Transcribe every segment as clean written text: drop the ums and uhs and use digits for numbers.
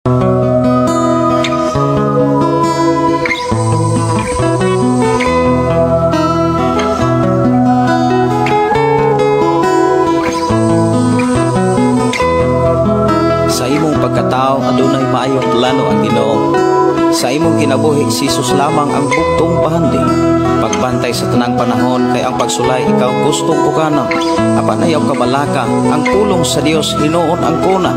Sa imong pagkatao adunay maayong plano ang Ginoo. Sa imong kinabuhi si Jesus lamang ang buktong bahandi. Pagbantay sa tanang panahon kay ang pagsulay ikaw gustong pugana. Apan ayaw kabalaka ang pulong sa Dios hinuon ang kuna.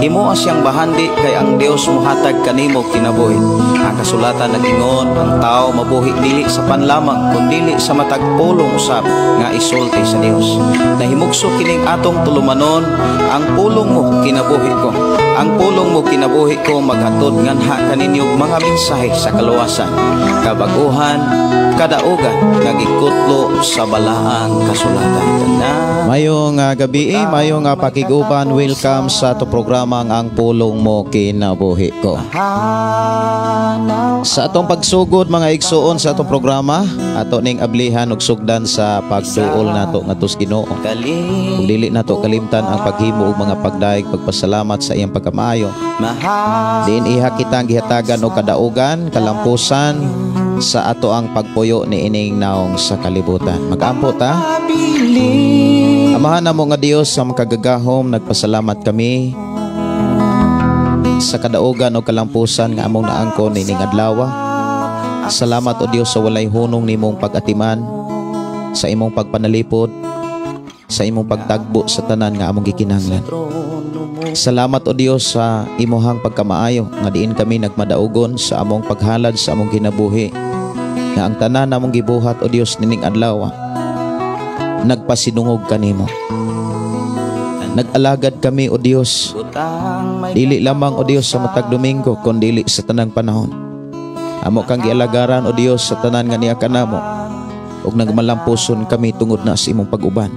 Himoa siyang bahandi kay ang Dios mohatag kanimo kinabuhi. Ang kasulatan nag-ingon ang tao mabuhi dili sa panlamang kundili sa matag pulong usab nga isulti sa Dios. Nahimugso kining atong tulumanon ang pulong mo kinabuhi ko. Ang pulong mo kinabuhi ko maghatod nganha kaninyo mga mensahe sa kaluwasan, kabaguhan, kadaugan nga gikutlo sa balaang kasulatan. Mayong gabi, mayong pakiguban, welcome sa ato programang Ang Pulong Mo Kinabuhi Ko. Sa atong pagsugod mga igsuon sa atong programa, ato ning ablihan og sugdan sa pagduol nato ngadto sa Ginoo. Ug dili nato kalimtan ang paghimo og mga pagdayeg, pagpasalamat sa iyang pagkamaayo. Diin iha kitang gihatagan og kadaugan, kalampusan sa ato ang pagpuyo niining naong sa kalibutan. Magampo ta. Amahan namo nga Dios sa makagagahom, nagpasalamat kami sa kadaugan o kalampusan nga among naangkon niining adlaw. Salamat o Dios sa walay hunong nimong pag-atiman, sa imong pagpanalipod, sa imong pagtagbo sa tanan nga among gikinahanglan. Salamat o Dios sa imuhang pagkamaayo nga diin kami nagmadaugon sa among paghalad sa among kinabuhi, nga ang tanan namong gibuhat o Dios nining adlaw nagpasinungog kanimo. Nag-alagad kami o Dios, dili lamang o Dios sa matag Domingo kundili sa tanang panahon. Amo kang gialagaran o Dios sa tanan nga niya kanamo, ug nagmalampuson kami tungod na sa imong pag-uban.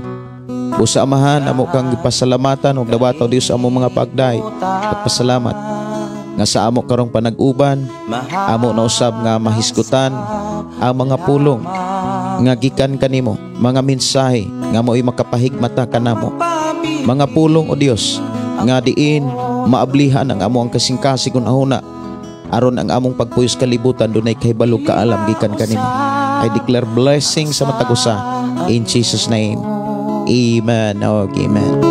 Busa Amahan, amo kang gipasalamatan ug dawata o Dios among mga pagday pagpasalamat nga sa amo karong panag-uban, amo na usab nga mahisgutan ang mga pulong nga gikan kanimo, mga mensahe nga mo'y makapahigmata kanamo, mga pulong o Dios nga diin maablihan ang amo ang kasing-kasing hunahuna aron ang among pagpuyos kalibutan dunay kahibalo kaalam gikan kanimo. I declare blessing sa matag usa in Jesus name. Amen. Okay, amen.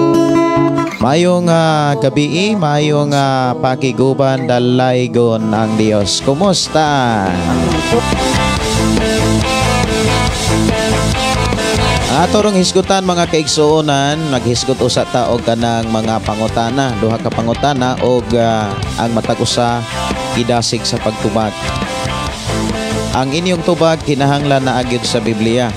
Mayong gabi, mayong pakiguban, dalaygon ang Dios. Kumusta? Ato rong hisgutan mga kaigsuonan, naghisgot usa ta og kanang mga pangutana, duha ka pangutana og ang matag usa gidasig sa pagtubag. Ang inyong tubag kinahanglan na agyud sa Biblia.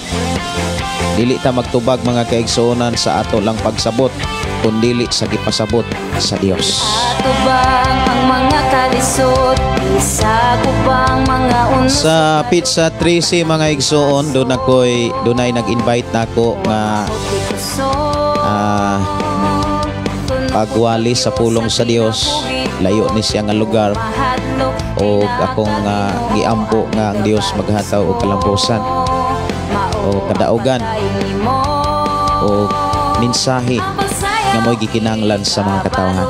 Dili ta magtubag mga kaigsuonan sa ato lang pagsabot, kundili sa gipasabot sa Dios. Atubang ang mga kalisod, isagupang mga unos. Sa Pizza 13 mga igsuon, dunay nag-invite nako nga pagwali sa pulong sa Dios. Layo ni siya nga lugar og akong giampo nga ang Dios maghataw og kalampusan o kadaugan o mensahe nga mo'y gikinahanglan sa mga katawhan.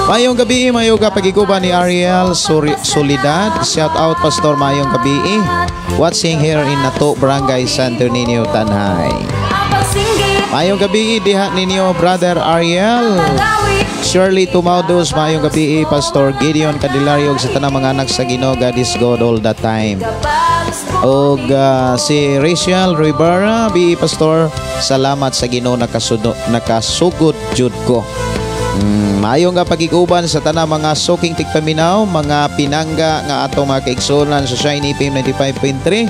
Mayong gabi, mayong kapagiguban ni Ariel Solidad. Shout out Pastor, mayong gabi. Watching here in Nato, Barangay Santo Niño, Tanay. Mayong gabi diha ninyo Brother Ariel. Shirley Tumaudos, mayong gabi Pastor Gideon Candelario sa tanang mga anak sa Ginoo. God is God all the time. Og si Rachel Rivera, bi Pastor, salamat sa Ginoo nakasugod jud ko. Maayong nga pagiguban sa tanang mga suking tigpaminaw, mga pinangga nga atong mga kaigsuonan sa Shiny FM 95.3.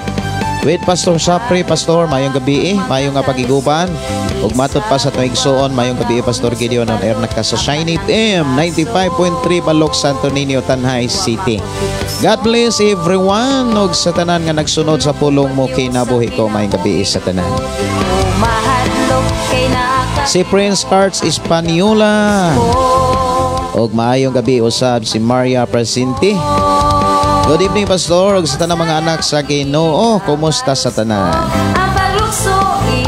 With Pastor Sapre, Pastor, maayong gabi, maayong nga pagiguban. Ug matod pa sa atong igsuon, maayong gabi Pastor Gideon on air naka sa Shiny FM 95.3 Balok, Santo Niño, Tanay City. God bless everyone ug sa tanan nga nagsunod sa pulong mo kinabuhi ko, maayong gabi sa tanan. Si Prince Cards Hispaniola. Og maayong gabi usab si Maria Presente. Good evening Pastor ug sa tanang mga anak sa Ginoo, kumusta sa tanan?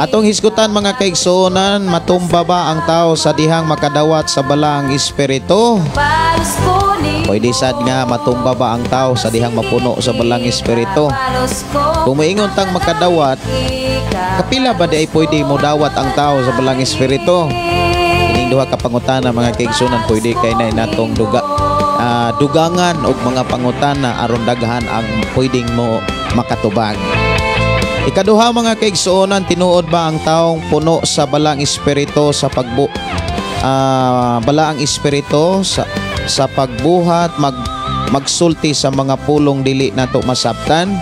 Atong hisgutan mga kaigsuonan, matumba ba ang tao sa dihang makadawat sa balaang espiritu? Pwede sad nga matumba ba ang tao sa dihang mapuno sa Balaang Espiritu? Kung moingon tang makadawat, kapila ba di ay pwede mo dawat ang tao sa Balaang Espiritu? Ining duha ka pangutana, mga kaigsunan, pwede kay na natong dugangan og mga pangutana aron daghan ang pwedeng mo makatubag. Ikaduha, mga kaigsuonan, tinuod ba ang taong puno sa Balaang Espiritu sa pagbu Balaang Espiritu sa pagbuhat magsulti sa mga pulong dili nato masabtan?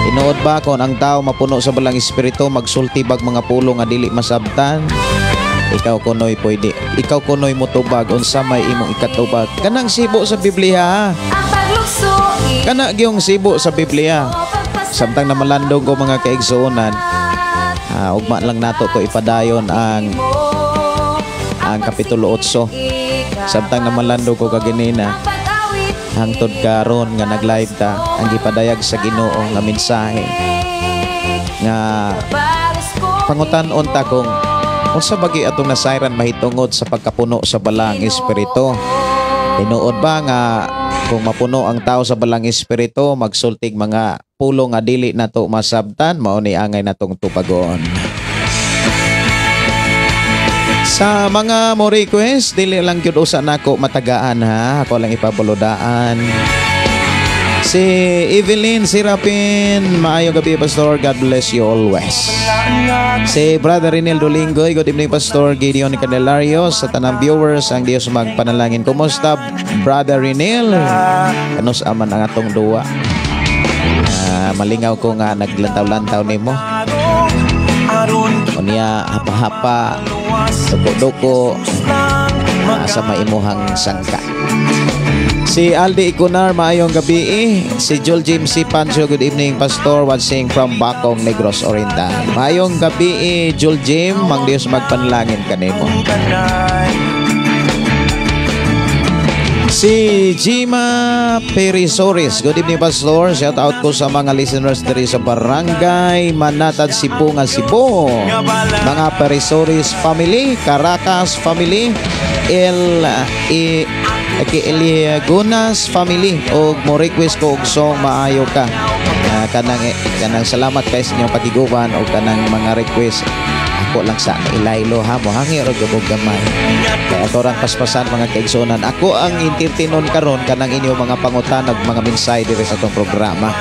Tinuod ba kung ang tao mapuno sa Balaang Espiritu, magsulti bag mga pulong nga dili masabtan? Ikaw kunoy pwede. Ikaw kunoy motubag, unsa may imong ikatubag? Kanang sibo sa Biblia, ha? Kana gyung sibo sa Biblia. Samtang namalandong ko, mga kaigsuonan, ugma lang nato to ipadayon ang Kapitulo 8. Samtang namalandong ko kaginina, hangtod karon nga nag-live ta, ang gipadayag sa Ginoo nga mensahe nga pangutan-on ta kung unsa bagi atong nasayran mahitungod sa pagkapuno sa Balaang Espiritu. Tinuod ba nga kung mapuno ang tao sa Balaang Espiritu, magsultig mga pulong nga dili nato masabtan? Mao ni angay natong tubagon. Sa mga mo request, dili lang gyud usa nako matagaan, ha. Ako lang ipabulodaan. Si Evelyn Serapin, maayong gabi, Pastor. God bless you always. Si Brother Renel Dolingoy, good evening, Pastor Gideon Candelario. Sa tanang viewers, ang Diyos magpanalangin. Kumusta, Brother Renel? Kanus aman ang atong duwa? Malingaw ko nga naglantaw-lantaw nimo. Unya hapa-hapa, duko-duko, sa maimuhang sangka. Si Aldi Ikunar, maayong gabi eh. Si Joel James C. Pancho, good evening, Pastor, watching from Bacong, Negros Oriental. Maayong gabi eh, Joel James, mang Diyos magpanalangin kanimo. Si Gima Perisoris, good evening, Pastor. Shout out ko sa mga listeners diri sa Barangay Manatad, Sibonga, Cebu. Mga Perisoris family, Caracas family, El E Eliagunas family, og mo request ko og song "Maayo Ka". Kanang salamat kay sa inyong pagiguban og kanang mga request. Ako lang sa ilaylo, ha, mo hangi ra gyud og gamay. Kay ato rang paspasan, mga kaigsuonan. Ako ang entertainon karon kanang inyong mga pangutana ug mga mensahe diri sa atong programa.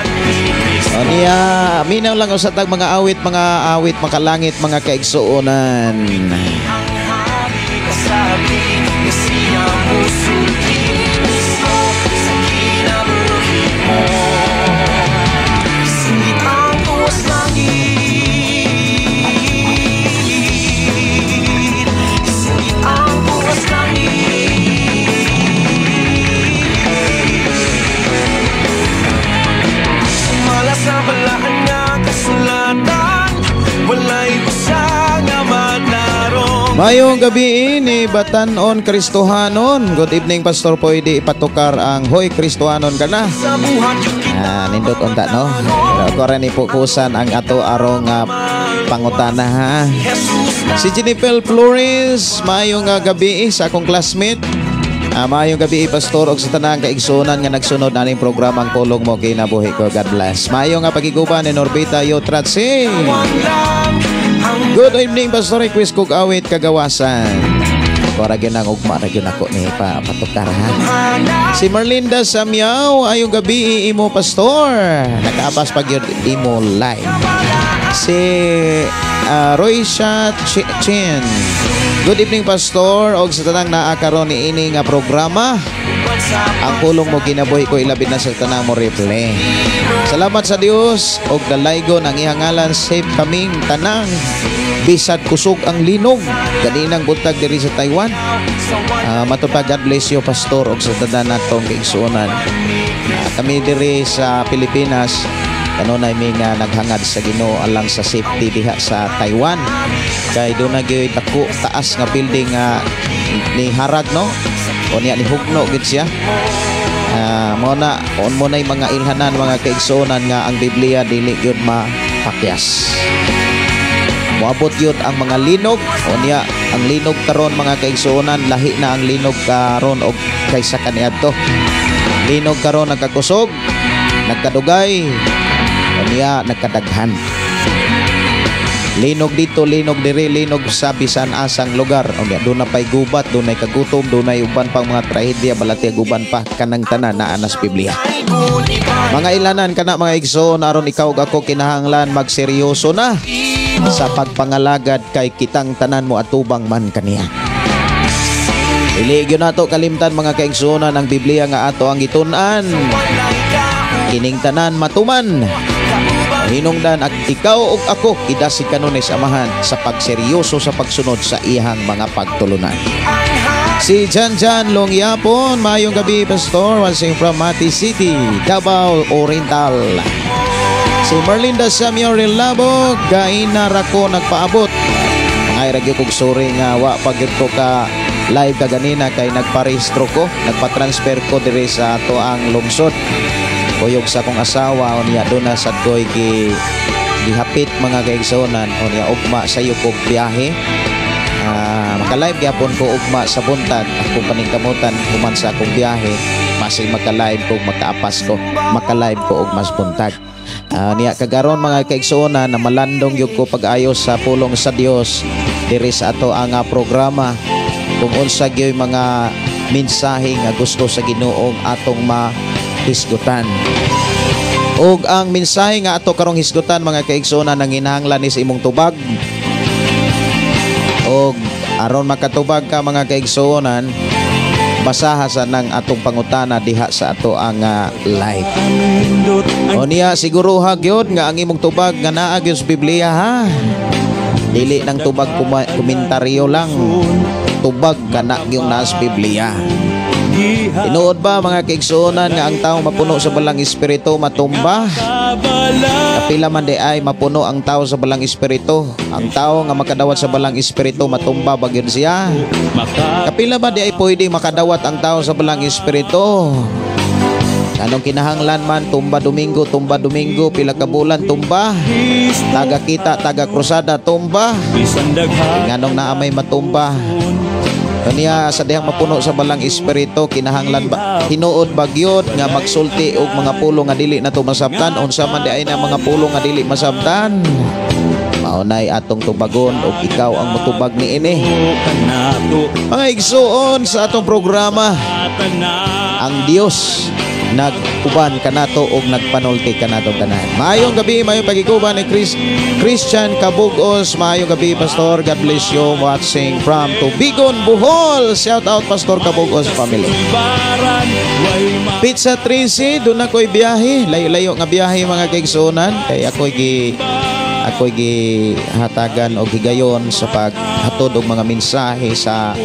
O niya, minaw lang usa tag mga awit makalangit, mga kaigsuonan. Sabi nga siya musulti mismo sa kinabuhi mo. Singit ang tuwas langit. Singit ang tuwas langit. Sumala sa balaan nga kasulatan, walay usa nga matarong. Mayong gabi ni Batanon Kristohanon. Good evening, Pastor, pwede ipatukar ang "Hoy Kristohanon Ka Na"? Sa buhat yung kita. Nindot unta, no? Pero ako rin ipukusan ang ato arong pangutana, ha. Jesus na Si Jennifer Flores, maayong gabi sa akong classmate. Maayong gabi, Pastor, og sa tanang kaigsuonan nga nagsunod aning programa Ang Pulong Mo Kinabuhi Ko. God bless. Maayong nga pagiguban ni Norbita Yotratsi. lang ang Good evening, Pastor. Request kog awit "Kagawasan". Para gyud ang ugma ra gyud ako ni pa patukar, ha. Si Marlinda Samyaw, ayong gabi imo, Pastor. Nakaabas pag yun imo live. Si Roysha Chin. Good evening, Pastor, og sa tanang naa karon ni ini nga programa. Ang Pulong Mo Kinabuhi Ko, ilabi na sa tanang mo replay. Salamat sa Dios og dalaygon ang iyang ngalan, safe kaming tanang bisad kusog ang linog kaninang buntag diri sa Taiwan. Matupag God bless you, Pastor, og sa tanan natong kaigsuonan. Kami diri sa Pilipinas kanunay mi nga naghangad sa Ginoo alang sa safety diha sa Taiwan. Kay doon na gyud dako taas nga building nga ni harag, no? O niya ni hugno gid siya. Mao na on mo na'y mga ilhanan, mga kaigsuonan, nga ang Biblia dili gyud mapakyas. Moabot gyud ang mga linog o niya Ang linog karon, mga kaigsuonan, lahi na ang linog karon og kaysa kaniadto. Linog karon nagkakusog, nagkadugay, unya nagkadaghan. Linog dito, linog diri, linog sa bisan asang lugar. Unya duna pay gubat, dunay kagutom, dunay uban pang mga trahedya, balatiag, uban pa, kanang tanan naa na sa Biblia. Mga ilanan kana, mga igsoon, aron ikaw ug ako kinahanglan magseryoso na sa pagpangalagad kay kitang tanan mo atubang man kaniya. Dili gyud nato kalimtan, mga kaigsuonan, ang Biblia nga ato ang gitun-an. Kining tanan matuman. Hinungdan at ikaw ug ako idasig kanunay sa Amahan sa pagseryoso sa pagsunod sa iyang mga pagtulunan. Si Jan Jan Longyapon, maayong gabi, Pastor, watching from Mati City, Davao Oriental. Si Merlinda Samuel Relabo, gaina rako nagpaabot. Ay ra gyud kog sorry nga wa pa gyud ko ka live kaganina kay nagparehistro ko, nagpa-transfer ko diri sa ato ang lungsod. Kuyog sa akong asawa, unya doon na sad ko'y gihapit, mga kaigsuonan, unya ugma sa iyo kog biyahe. Maka-live gyapon ko ugma sa buntag, akong paningkamutan human sa akong biyahe, basig maka-live ko, makaapas ko, maka-live ko og mas buntag. Niya kagaron, mga kaigsuonan, na malandong gyud ko pag-ayos sa pulong sa Dios diri sa ato ang programa kung unsa gyud mga mensahe nga gusto sa Ginoong atong mahisgutan. Ug ang mensahe nga ato karong hisgutan, mga kaigsuonan, ang hinahanglan ni sa imong tubag. Og aron makatubag ka, mga kaigsuonan, basaha sa nang atong pangutana diha sa ato ang live. O niya siguruha gyud nga ang imong tubag nga naa gyud sa Biblia ha. Dili nang tubag komentaryo lang. Tubag kana gyud naa sa Biblia. Tinuod ba, mga kaigsuonan, nga ang tao mapuno sa Balang Espiritu matumba? Kapila man di ay mapuno ang tao sa Balang Espiritu? Ang tao nga makadawat sa Balang Espiritu, matumba ba gyud siya? Kapila ba di ay pwede makadawat ang tao sa Balang Espiritu? Anong kinahanglan man tumba Domingo, tumba Domingo, pila ka bulan tumba? Taga kita, taga krusada, tumba. Nganong naa may matumba? Kaniya sa dihang mapuno sa Balang Espiritu, kinahanglan ba tinuod ba gyud nga magsulti og mga pulong nga dili nato masabtan? Unsa man di ay na mga pulong nga dili masabtan? Mao nay atong tubagon og ikaw ang motubag niini. Mga igsuon, sa atong programa, ang Dios nag-uban kanato og nagpanulti kanato tanan. Maayong gabi, maayong pagiguban ni Christian Kabugos. Maayong gabi, Pastor. God bless you, watching from Tubigon, Bohol. Shout out, Pastor Kabugos family. Pizza Tracy, doon ako'y biyahe. Layo-layo nga biyahe, mga kaigsuonan. Kay ako'y gihatagan og higayon sa paghatod og mga mensahe sa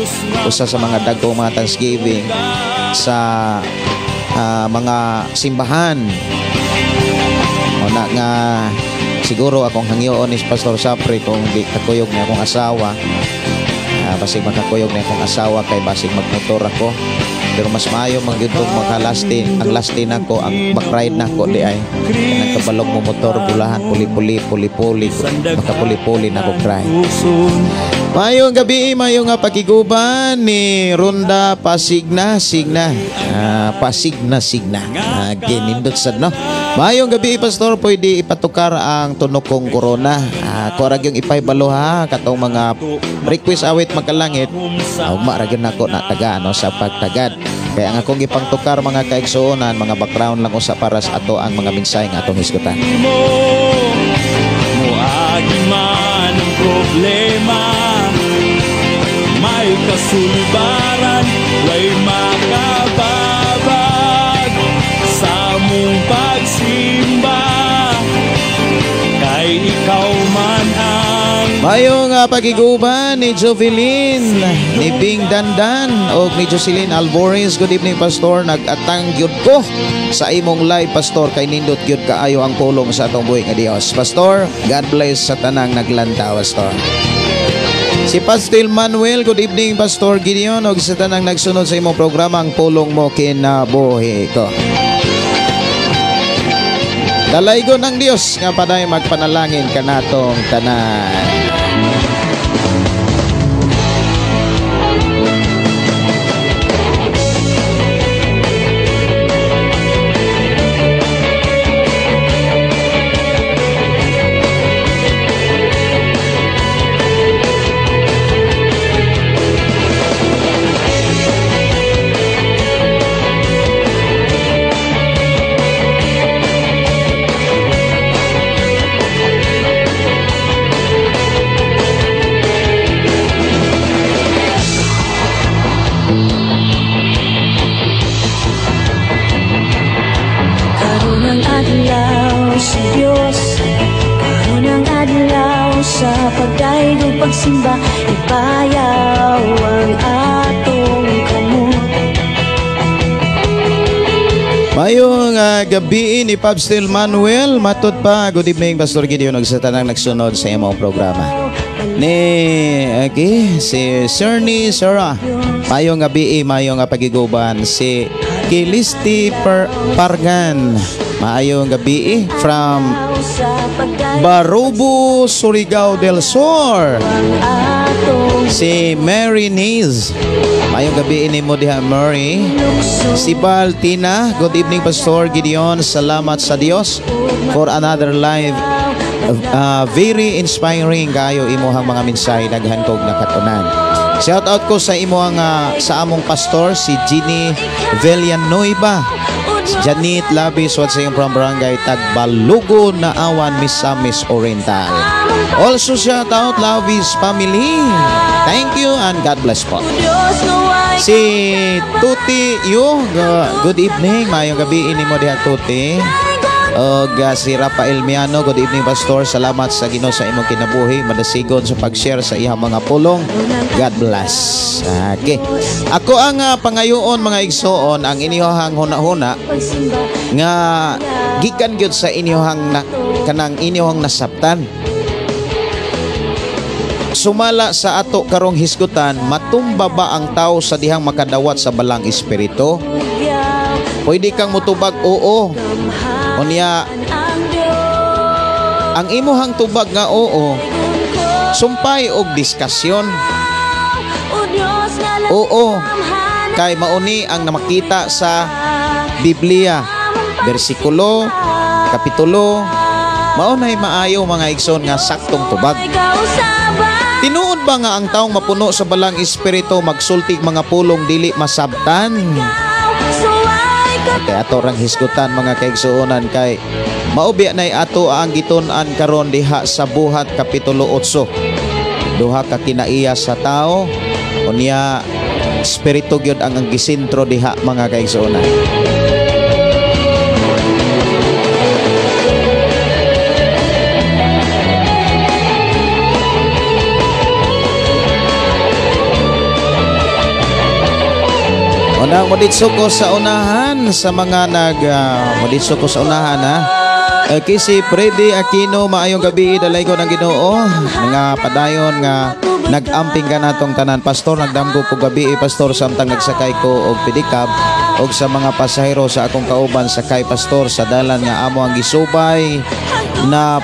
usa sa mga dagkong mga thanksgiving sa mga simbahan. O na nga siguro akong hangyoon is Pastor Sapre kung di kakuyog ni akong asawa. Basig makakuyog ni akong asawa kay basig magmotor ako. Pero mas maayo man gyud tong makalasti ang lasti nako, ang back ride nako di ay kanang kabalog mo motor bulahan, puli-puli, puli-puli, makapuli-puli na ko cry. Maayong gabi, maayong nga pakiguban ni Ronda Pasigna, Signa. Pasigna, Signa. Ginindot sad no. Maayong gabi, Pastor, pwede ipatukar ang Tunokong Korona. Kuha yung ipahibalo ha, katong mga request awit makalangit. Ugma ra gyud nako na taga no sa pagtagad. Kaya ang akong gipangtukar, mga kaigsuonan, mga background lang usa para sa ato ang mga mensahe nga atong hisgutan. Moagi man ang problema, may kasulbaran, way makababag sa among pagsimba, kay ikaw man ang Mayong pagiguban ni Jovelyn, ni Bing Dandan, o ni Jocelyn Alvarez. Good evening, Pastor. Nag-atang gyud ko sa imong live, Pastor, kay nindot gyud kaayo ang pulong sa atong buhi nga Dios. Pastor, God bless sa tanang naglantaw, Pastor. Si Pastor Manuel, good evening, Pastor Gideon, og sa tanang nagsunod sa imong programa, ang pulong mo kinabuhi ko. Dalaygon ang Dios nga paday magpanalangin kanatong tanan. Sa pagdayeg ug pagsimba, ibayaw ang atong kamot. Mayong gabi ni Pabstil Manuel. Matod pa, good evening Pastor Gideon ug sa tanang nagsunod sa imong programa. Ni okay, si Cerny Sara. Mayong gabi, mayong pagiguban si Kilisti Pargan. Maayong gabi from Barubo, Surigao del Sur. Si Mary Niz. Maayong gabi nimo diha, Mary. Si Baltina, good evening Pastor Gideon. Salamat sa Dios for another live. Very inspiring kayo imuhang mga mensahe, daghan kog nakatunan. Shout out ko sa imuhang sa among pastor si Ginny Villanueva. Janet Labis, what's saying from Barangay Tagbalugo, Naawan, Misamis Oriental. Also shout out Labis family. Thank you and God bless po. Si Tuti Yu, good evening. Maayong gabi nimo diha, Tuti. Og si Rafael Miano, good evening Pastor. Salamat sa Ginoo sa imong kinabuhi, madasigon sa pag-share sa iyang mga pulong. God bless. Okay. Ako ang pangayoon mga igsoon, ang inyohang huna-huna nga gikan gyud sa inyohang na, kanang inyohang nasabtan. Sumala sa ato karong hisgutan, matumba ba ang tao sa dihang makadawat sa balang espiritu? Pwede kang mutubag oo. Unya, ang imuhang tubag nga oo, sumpay og diskasyon. Oo, kay mauni ang namakita sa Biblia. Bersikulo, kapitulo, maunay maayo mga igsoon nga saktong tubag. Tinuod ba nga ang taong mapuno sa balang espiritu magsultig mga pulong dili masabtan? Kay ato rang hisgutan mga kaigsuonan kay maubya nay ato ang gitun-an karon diha sa Buhat Kapitulo 8. Duha ka kinaiya sa tao, unya espiritu gyud ang gisentro diha mga kaigsuonan. Unang moditso ko sa unahan sa mga nag moditso ko sa unahan ha. Okay, si Freddy Aquino, maayong gabi, dalay ko ng Ginoo nga padayon nga nag-amping ka natong tanan. Pastor, nagdamgo ko gabi pastor samtang nagsakay ko og pedicab og sa mga pasahero sa akong kauban sakay pastor sa dalan nga amo ang gisubay na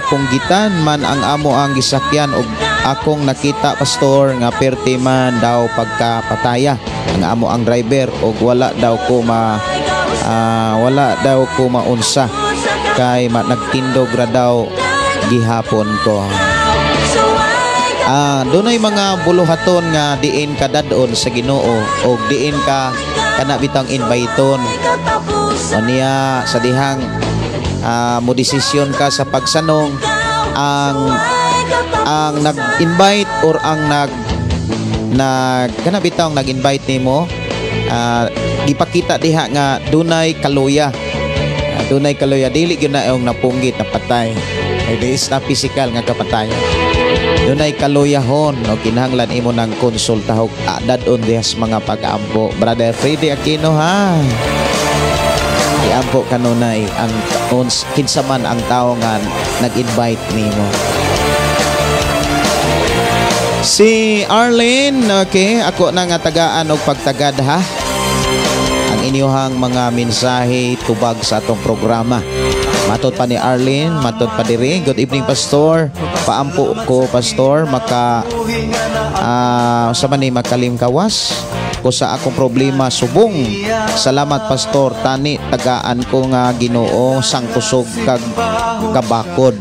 punggitan man ang amo ang gisakyan og akong nakita pastor nga perti man daw pagkapataya ang amo ang driver og wala daw ko maunsa kay nagtindog ra daw gihapon ko. Dunay mga buluhaton nga diin ka dadon sa Ginoo og diin ka kana bitang inviteon. Unya sa dihang mo desisyon ka sa pagsanong ang nag-invite or ang nag kana bitang nag-invite nimo, gipakita diha nga dunay kaluya. Dunay kaluya dili gyud na ang napunggit napatay. Ay di is na physical nga kapatay. Dunay kaluyahon o kinahanglan imo nang konsultahog dadon diha sa mga pag-ampo. Brother Freddy Aquino ha. Iampo kanunay ang kinsa man ang tawo nga nag-invite nimo. Si Arlene, okay, ako na nga tagaan og pagtagad ha. Ang inyuhang mga mensahe tubag sa atong programa. Matod pa ni Arlene, matod pa diri. Good evening Pastor. Paampo ko Pastor, maka sa man ni makalimkawas ko sa akong problema subong. Salamat Pastor, tani tagaan ko nga Ginoo sang kusog kag kabakod.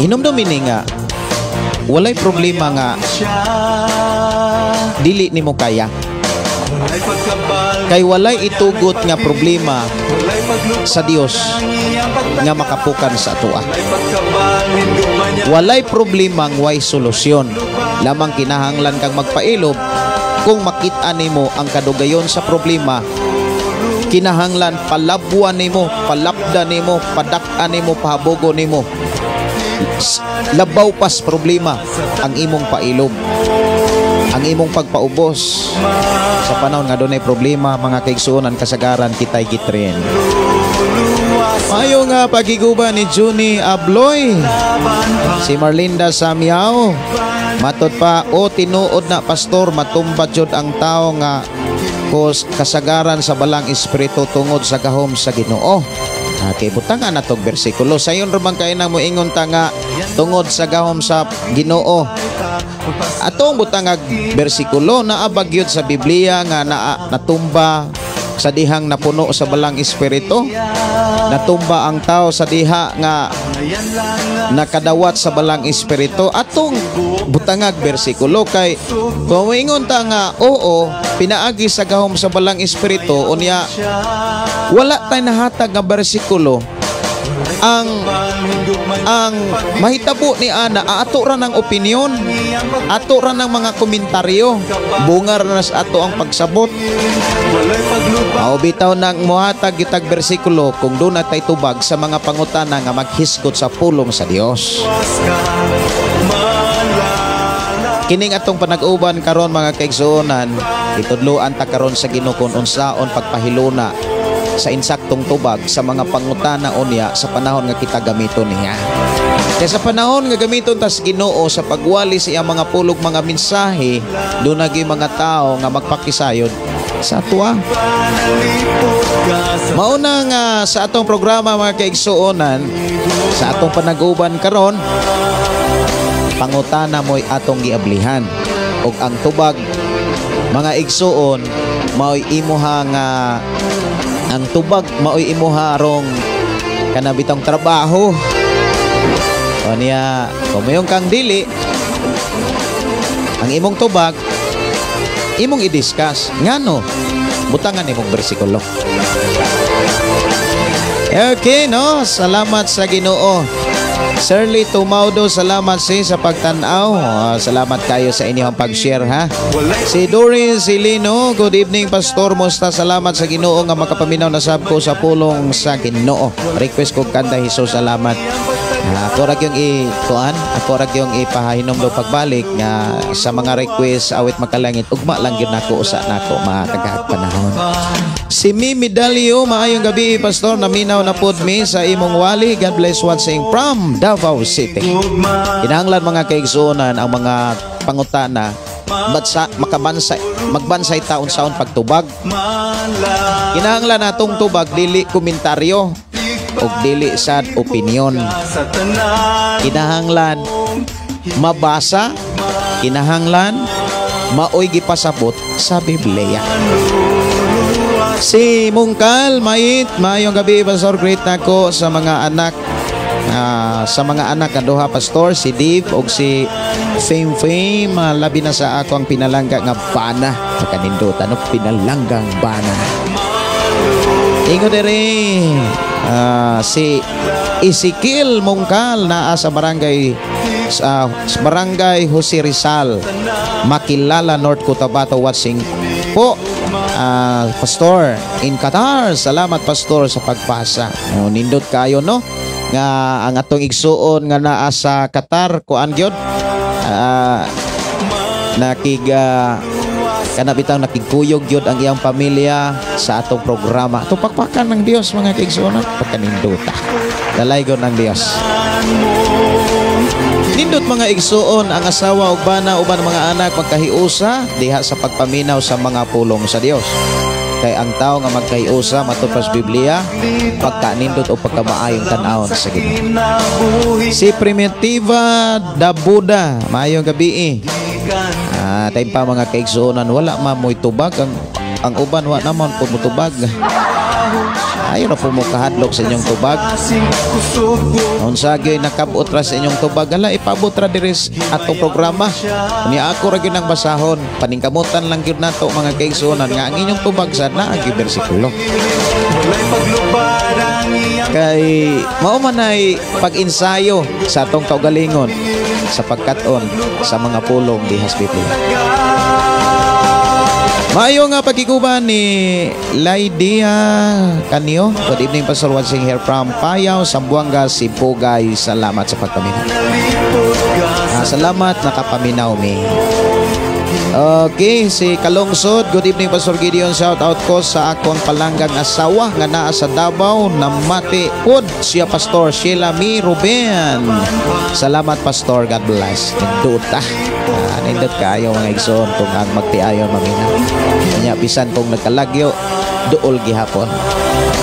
Hinumdumi ni nga walay problema nga dili nimo kaya. Kay walay itugot nga problema sa Dios nga makapukan sa atoa. Walay problemang way solusyon. Lamang kinahanglan kang magpailob kung makita nimo ang kadugayon sa problema Kinahanglan palabwan nimo, palapda nimo, padak-an nimo, pahabogo nimo. Labaw pas problema ang imong pailom, ang imong pagpaubos. Sa panahon nga dunay problema, mga kaigsuonan, kasagaran kita'y gitrain. Mayo nga pagiguba ni Juni Abloy. Si Marlinda Samiao, matod pa o tinuod na, pastor, matumba jud ang tao nga kos kasagaran sa Balang Espiritu tungod sa gahom sa Ginoo. Okay, butangan na tog bersikulo. Sayon ra man kay nang moingon ta nga tungod sa gahom sa Ginoo. Atong butangag bersikulo, naa ba gyud sa Biblia nga natumba sa dihang napuno sa Balang Espiritu? Natumba ang tao sa diha nga nakadawat sa Balang Espiritu? Atong butangag bersikulo kay kung moingon ta nga oo, pinaagi sa gahom sa Balang Espiritu, unya wala tay nahatag nga bersikulo, ang mahitabo ni ana, ato ra ng opinyon, ato ra ng mga komentaryo, bunga ra na sa ato ang pagsabot. Mao bitaw nang mohatag gitag bersikulo kung duna tay tubag sa mga pangutana nga maghisgot sa pulong sa Dios. Kining atong panag-uban karon, mga kaigsuonan, itudloan ta karon sa Ginoo kung unsaon pagpahiluna sa insaktong tubag sa mga pangutana unya sa panahon nga kita gamiton niya. Kaya sa panahon nga gamiton tas Ginoo sa pagwali sa iyang mga pulog, mga mensahe, duna gyud mga tao nga magpakisayod sa atwa. Mauna nga sa atong programa, mga kaigsuonan, sa atong panag-uban karon, pangutana mo'y atong giablihan. Ug ang tubag, mga igsuon, mao'y imuha nga ang tubag mao'y imuha rong kanabitong trabaho. O niya, kung mayong kang dili, ang imong tubag, imong i-discuss. Ngano? Butangan imong bersikulo. Okay, no? Salamat sa Ginoo. Shirley Tumaudo, salamat si sa pagtanaw. Salamat kayo sa inyong pag-share, ha. Si Doris Silino, good evening, Pastor. Musta? Salamat sa Ginoo nga makapaminaw na sab ko sa pulong sa Ginoo. Request ko kanta Jesus, salamat. Ako ra yung i-kuan, ako ra yung ipahinom do pagbalik nga sa mga request awit makalangit, ugma lang gyud nako usa nako matagag panahon. Si Mimi Dalio, maayong gabi, Pastor, naminaw na pud mi sa imong wali. God bless, watching from Davao City. Kinahanglan, mga kaigsuonan, ang mga pangutana batsa makabansay, magbansay taon saon pagtubag. Kinahanglan natong tubag dili komentaryo ug dili sad opinion. Kinahanglan mabasa, kinahanglan maoy gipasabot sa Biblia. Si Mungkal Mayit, maayong gabi, Pastor, greet nako sa mga anak nga duha, Pastor, si Dave ug si Fame Fame, labi na sa ako ang pinalangga nga bana. Pagkanindutan, no? Pinalanggang bana. Ingo diri si Ezekiel Mungkal, naa sa barangay Jose Rizal, Makilala, North Cotabato, watching po Pastor in Qatar. Salamat, Pastor, sa pagpasa. Oh, nindot kayo, no, nga ang atong igsuon nga naa sa Qatar, kuan gyud, nakiga kana bitaw, nakigkuyog gyud ang iyang pamilya sa atong programa. Atong pakpakan ng Dios, mga kaigsuonan, pagkaninduta. Dalaygon ang Dios. Nindot, mga igsuon, ang asawa ug bana uban mga anak magkahiusa diha sa pagpaminaw sa mga pulong sa Dios. Kay ang tao nga magkahiusa, matud pas Biblia, pagkanindot o pagkamaayong tan-awon sa Ginoo. Si Primitiva Dabuda, maayong gabi. Time pa, mga kaigsuonan, wala man mo'y tubag ang uban, wa naman po motubag. Ayo na po mo kahadlok sa inyong tubag. Unsa gyud nakabot ra sa inyong tubag, ala, ipabot ra diri sa atong programa. Unya ako ra gyud ang basahon. Paningkamutan lang gyud nato, mga kaigsuonan, nga ang inyong tubag sa naa gyud bersikulo. Kay mao man ay pag-ensayo sa atong kaugalingon sa pagkat-on sa mga pulong dihas Biblia. Maayo nga pagkiguban ni Laidia Kanyo. Good evening, Pastor, watching here from Payaw, Zamboanga, Sibugay. Salamat sa pagpaminaw. Ah, salamat, nakapaminaw mi. Okay, si Kalungsod. Good evening, Pastor Gideon. Shout out ko sa akong palanggang asawa nga naa sa Davao. Namati pod siya, Pastor Sheila Mi Ruben. Salamat, Pastor. God bless. Nindot ah. Ah, nindot kaayo, mga igsoon, kung ang magtiayon maminaw. Kanya bisan kung nagkalagyo, duol gihapon.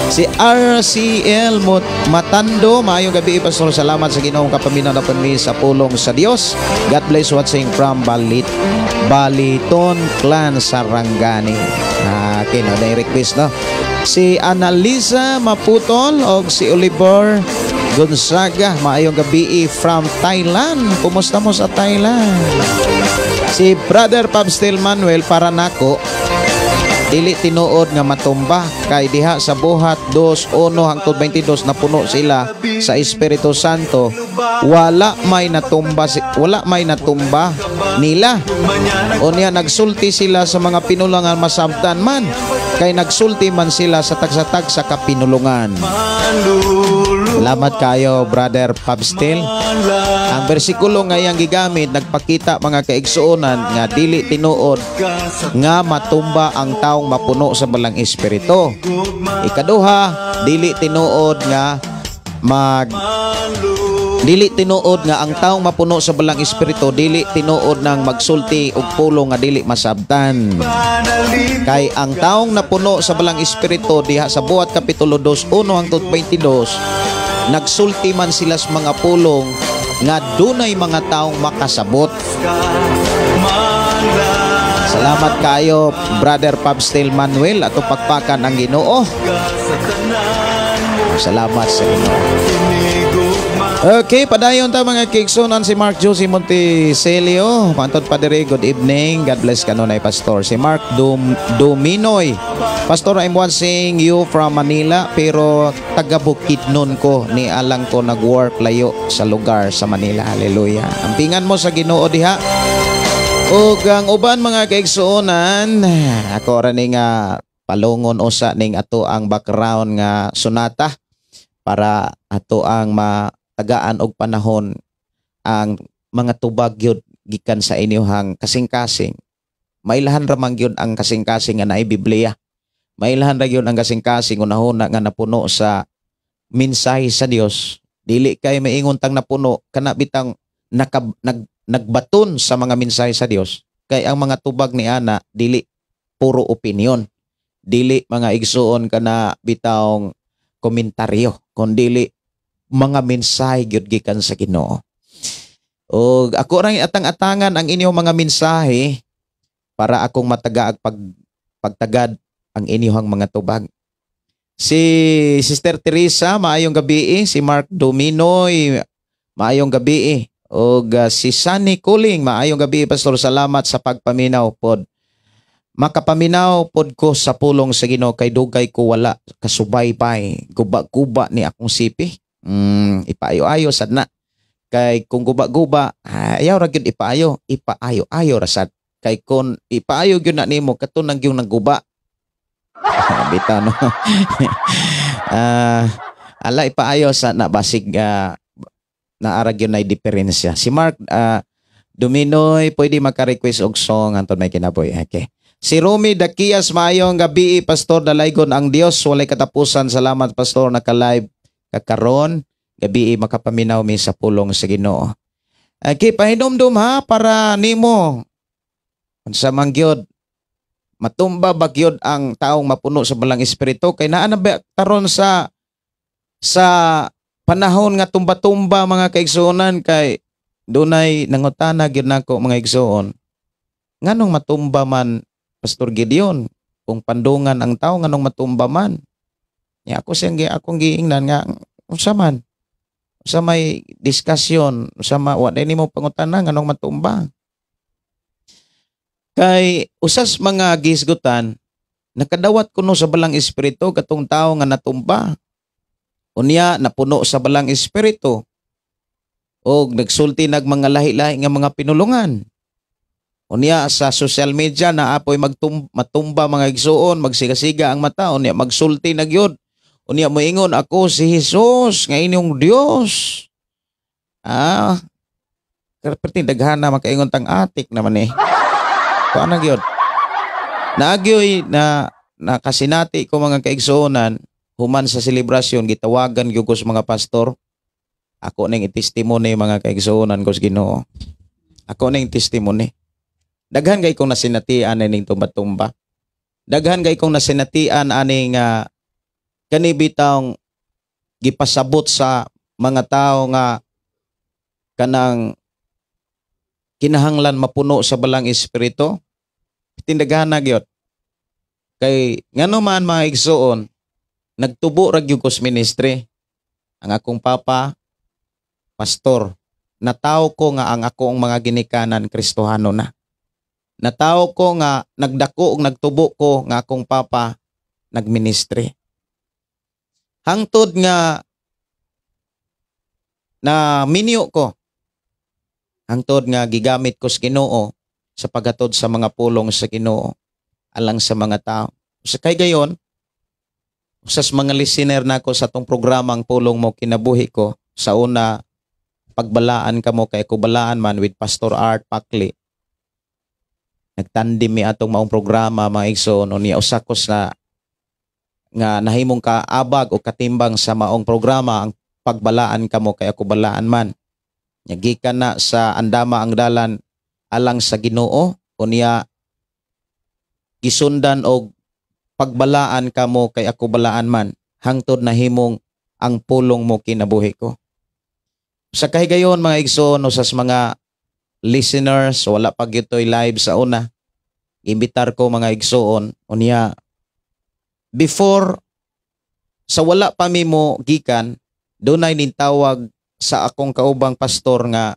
Si RCL Matando, maayong gabi, Pastor. Salamat sa Ginoong kapaminaw na mi sa pulong sa Dios. God bless, watching from Baliton Clan Sarangani. Ah, okay, no, na request, no. Si Annalisa Maputol og si Oliver Gonzaga, maayong gabi from Thailand. Kumusta mo sa Thailand? Si Brother Pabstil Manuel, para nako dili tinuod nga matumba kay diha sa Buhat 2:1 hangtod 22 napuno sila sa Espiritu Santo, wala may natumba wala may natumba nila. Unya nagsulti sila sa mga pinulungan, masabtan man kay nagsulti man sila sa tagsa-tagsa ka pinulungan. Salamat kayo, Brother Pabstil. Ang bersikulo nga iyang gigamit nagpakita, mga kaigsuonan, nga dili tinuod nga matumba ang taong mapuno sa Balang Espiritu. Ikaduha, dili tinuod nga ang taong mapuno sa Balang Espiritu dili tinuod nang magsulti og pulong nga dili masabtan. Kay ang taong napuno sa Balang Espiritu diha sa Buhat Kapitulo 2, 1 hangtod 22, nagsulti man sila sa mga pulong nga dunay mga taong makasabot. Salamat kayo, Brother Pabstil Manuel, ato pakpakan ang Ginoo. Salamat sa Ginoo. Okay, padayon ta, mga kaigsuonan. Si Mark Josie Monticelio. Pantod Padre, good evening. God bless kanunay, Pastor. Si Mark Dominoy. Pastor, I'm watching you from Manila pero taga Bukidnon ko ni alang ko nag-work layo sa lugar sa Manila. Hallelujah. Ampingan mo sa Ginoo diha. Ug ang uban, mga kaigsuonan, ako ra ni nga palungon usa ning ato ang background nga sonata para ato ang matagaan og panahon ang mga tubag gyud gikan sa inyuhang kasing-kasing. Mailahan ra man gyud ang kasing-kasing nga naay Biblia. Mailahan ra gyud ang kasing-kasing unahuna nga napuno sa mensahe sa Dios. Dili kay maingon tang napuno kana bitang nagbaton sa mga mensahe sa Dios. Kay ang mga tubag ni ana dili puro opinion. Dili, mga igsuon, kana bitawng komentaryo kundili mga mensahe gyud gikan sa Ginoo. Og ako rang atang-atangan ang inyong mga mensahe para akong matagaag pagtagad ang inyong mga tubag. Si Sister Teresa, maayong gabi. Si Mark Dominoy, maayong gabi. Og si Sunny Kuling, maayong gabi, Pastor. Salamat sa pagpaminaw pod. Makapaminaw pod ko sa pulong sa Ginoo kay dugay ko wala kasubaybay. Guba-guba ni akong sipi. Ipaayo-ayo sad na. Kay kung guba-guba, ayaw ra gyud ipaayo, ipaayo-ayo ra sad. Kay kung ipaayo gyud na nimo kato nang gyud nagguba. Bitaw, no. Ala ipaayo sa na basig naara gyud nay diferensya. Si Mark Dominoy, pwede maka-request og song hantod may kinabuhi. Okay. Si Romy Dakias, maayong gabi, Pastor, dalaygon ang Dios, walay katapusan. Salamat, Pastor, naka-live kakaron. Gabi makapaminaw mi sa pulong sa Ginoo. Okay, pahinumdum ha para nimo. Unsa man gyud matumba ba gyud ang taong mapuno sa Balang Espiritu, kay naa na ba taron sa panahon nga tumba-tumba, mga kaigsuonan? Kay dunay nangutana gyud nako, mga igsuon, nganong matumba man, Pastor Gideon? Kung pandungan ang tao, nganong matumba man? Ya, ako siyang akong giingnan nga unsa man, sa may diskusyon sa ma wa nimo pangutana nganong matumba, kay usas mga gisgutan nakadawat kuno sa Balang Espiritu katong tao nga natumba, unya napuno sa Balang Espiritu og nagsulti nag mga lahi-lahi nga mga pinulungan. Unya sa social media na apoy matumba, mga igsuon, magsiga-siga ang mata, unya magsulti na gyud. Unya moingon, "Ako si Jesus nga inyong Dios." Ah. Pero daghan na makaingon tang atik naman eh. Kuan na gyud. Naagyoy na nakasinati ko, mga kaigsuonan, human sa selebrasyon gitawagan gyud ko sa mga pastor. Ako ning i-testimony, mga kaigsuonan ko sa Ginoo. Ako ning testimony. Daghan kay kong nasinatian ning tumba-tumba. Daghan kay kong nasinatian aning kani bitawng gipasabot sa mga tao nga kanang kinahanglan mapuno sa Balang Espiritu. Tindaghan na gyud. Kay ngano man, mga igsuon, nagtubo ra gyud ko sa ministry. Ang akong papa, pastor. Natawo ko nga ang akong mga ginikanan, Kristohano na. Natawo ko nga nagdako ug nagtubo ko nga akong papa nagministry. Hangtod nga na minyo ko. Hangtod nga gigamit ko sa Ginoo sa paghatod sa mga pulong sa Ginoo alang sa mga tao. Sa kay gayon, usas mga listener nako sa atong programang Pulong Mo Kinabuhi Ko, sa una, Pagbalaan Kamo Kay Ako Balaan Man with Pastor Art Pakli. Nagtandem mi atong maong programa, mga igsoon, unya usa ko sa nga nahimong kaabag o katimbang sa maong programa, ang Pagbalaan Kamo Kay Ako Balaan Man. Nya gikan na sa Andama ang Dalan Alang sa Ginoo, unya gisundan og Pagbalaan Kamo Kay Ako Balaan Man, hangtod nahimong ang Pulong Mo Kinabuhi Ko. Sa kahigayon, mga igsoon, o sa mga listeners, wala pa gyud to'y live sa una. Imbitar ko, mga igsoon, unya before sa wala pa mi mo gikan, dunay nintawag sa akong kaubang pastor nga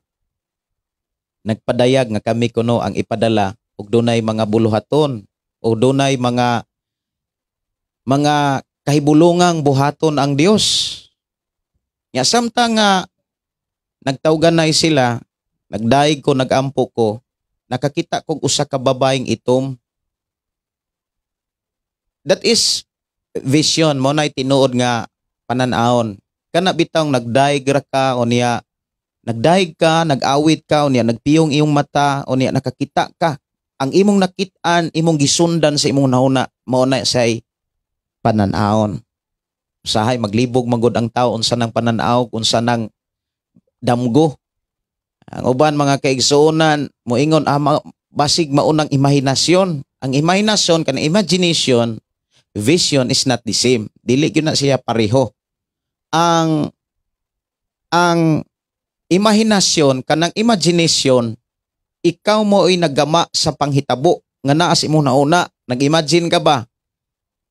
nagpadayag nga kami kuno ang ipadala ug dunay mga buluhaton o dunay mga kahibulungang buhaton ang Dios. Nya samtang nga nagtawganay sila, nagdaig ko, nagampo ko, nakakita kog usa ka babaeng itom. That is vision mo na tinuod nga panan-awon. Kana bitawng nagdaig ra ka, unya nagdaig ka, nag-awit ka, unya nagpiyong iyong mata, unya nakakita ka. Ang imong nakit-an, imong gisundan sa imong nahuna, mao na say panan-awon. Usahay maglibog magod ang tao unsa nang panan-aw, unsa nang damgo. Ang uban, mga kaigsuonan, moingon, ah, basig maunang imahinasyon. Ang imahinasyon kanang imagination, vision is not the same. Dili gyud na siya pareho. Ang imahinasyon kanang imagination, ikaw mo ay naggama sa panghitabo nga naa sa imong nauna. Nag-imagine ka ba?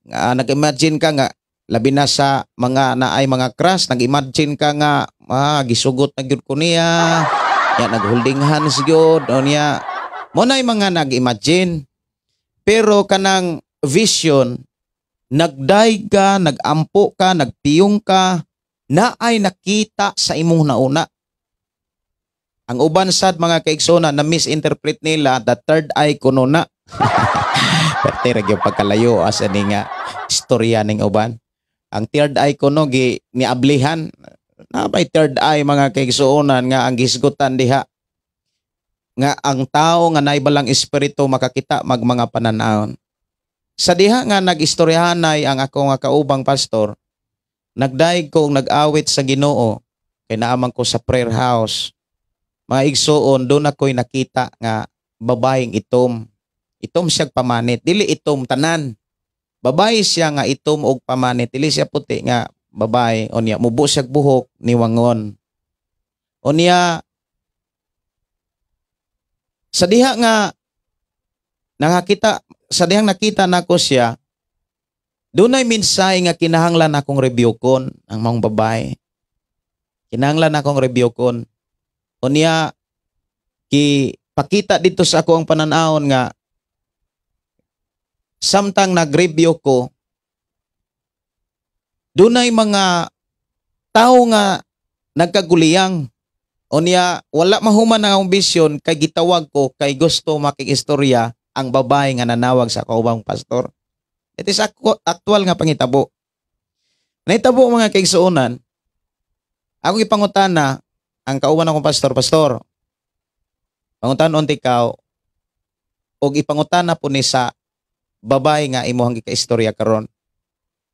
Nga nag-imagine ka nga labi na sa mga naay mga crush, nag-imagine ka nga, ah, gisugot na gyud ko niya. Ya nag-holding hands gyud o niya. Mo na mga nag-imagine. Pero kanang vision, nagdaig ka, nagampo ka, nagpiyong ka, naay nakita sa imong nauna. Ang uban sad, mga kaigsoona, na misinterpret nila, the third eye kuno na. Perte ra gyud pagkalayo asa ni nga istorya ning uban. Ang third eye kuno gi niablihan. Na may third eye, mga kaigsuonan, nga ang gisgutan diha nga ang tao nga naay Balang Espiritu makakita mag mga pananawon. Sa diha nga nag-istoryahanay ang ako nga kaubang pastor, nagdaig ko og nag-awit sa Ginoo kay naaman ko sa prayer house. Mga igsuon, doon ako'y nakita nga babaeng itom. Itom siya pamanit, dili itom tanan. Babae siya nga itom og pamanit, dili siya puti nga babae. Unya mubo siya buhok niwangon. Unya sa diha nga nakakita, sa dihang nakita nako siya, dunay mensahe nga kinahanglan akong rebyukon ang maong babae. Kinahanglan akong rebyukon. Unya ki pakita dito sa ako ang pananawon nga samtang nag-review ko, dunay mga tao nga nagkaguliyang. Unya wala mahuman ang akong vision kay gitawag ko kay gusto makikistorya ang babae nga nanawag sa kaubang pastor. It is actual nga pangitabo. Nahitabo, mga kaigsuonan, ako gipangutana ang kauban akong pastor, "Pastor, pangutan unti ikaw og ipangutana po ni sa babae nga imuhang gikaistorya karon.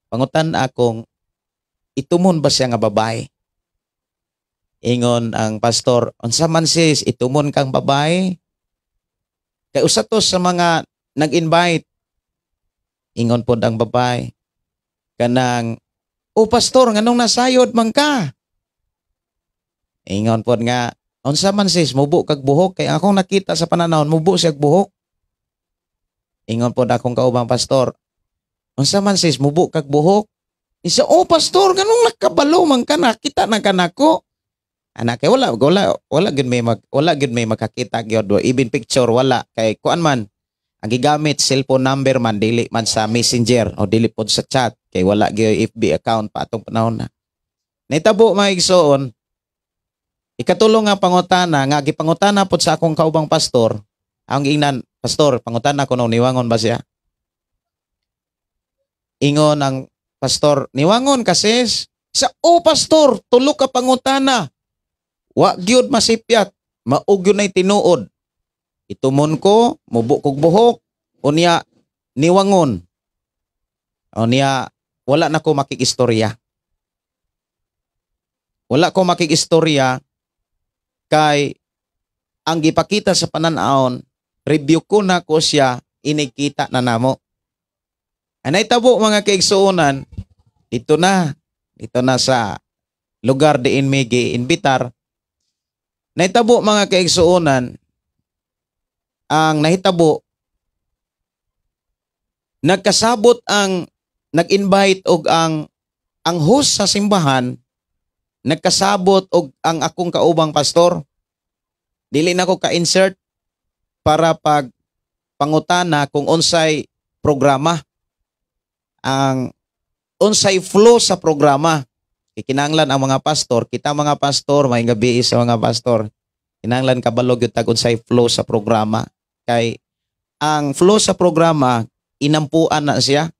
Pangutan akong itumon ba siya nga babae?" Ingon ang pastor, "Unsa man, sis, itumon kang babae?" Kay usa to sa mga nag-invite. Ingon pod ang babae. Kanang, "Oh pastor, nganong nasayod man ka?" Ingon pod nga, "Unsa man, sis, mubo kag buhok?" Kay akong nakita sa pananawon, mubo siya buhok. Ingon pod akong kaubang pastor, "Unsa man, sis, mubo kag buhok?" Isa, "Oh pastor, nganong nakabalo man ka, nakita na ka nako?" Anak, kay wala wala wala gyud may mag wala gyud may makakita gyud, even picture wala, kay kuan man ang gigamit, cellphone number man, dili man sa Messenger o dili pod sa chat kay wala gyud FB account pa atong panahon na. Nahitabo, mga igsoon, ikatulo nga pangutana nga gipangutana pod sa akong kaubang pastor, ang giingnan, "Pastor, pangutana ko no, niwangon ba siya?" Ingon ang pastor, "Niwangon ka, sis?" Sa, "Oh pastor, tulo ka pangutana. Wa gyud masipyat, mao gyud nay tinuod. Itumon ko, mubo kog buhok, unya niwangon. Unya wala na ko makikistorya. Wala ko makikistorya kay ang gipakita sa pananawon, review ko na ko siya, inikita na namo." Anay tabo, mga kaigsuonan, dito na sa lugar diin may giinbitar. Nahitabo, mga kaigsuonan, ang nahitabo, nagkasabot ang nag-invite og ang host sa simbahan, nagkasabot og ang akong kaubang pastor. Dili na ko ka-insert para pag pangutana kung unsay programa, ang unsay flow sa programa. Kinahanglan ang mga pastor, kita mga pastor, may gabi sa mga pastor. Kinahanglan kabalo gyud tag unsay flow sa programa. Kay ang flow sa programa, inampuan na siya.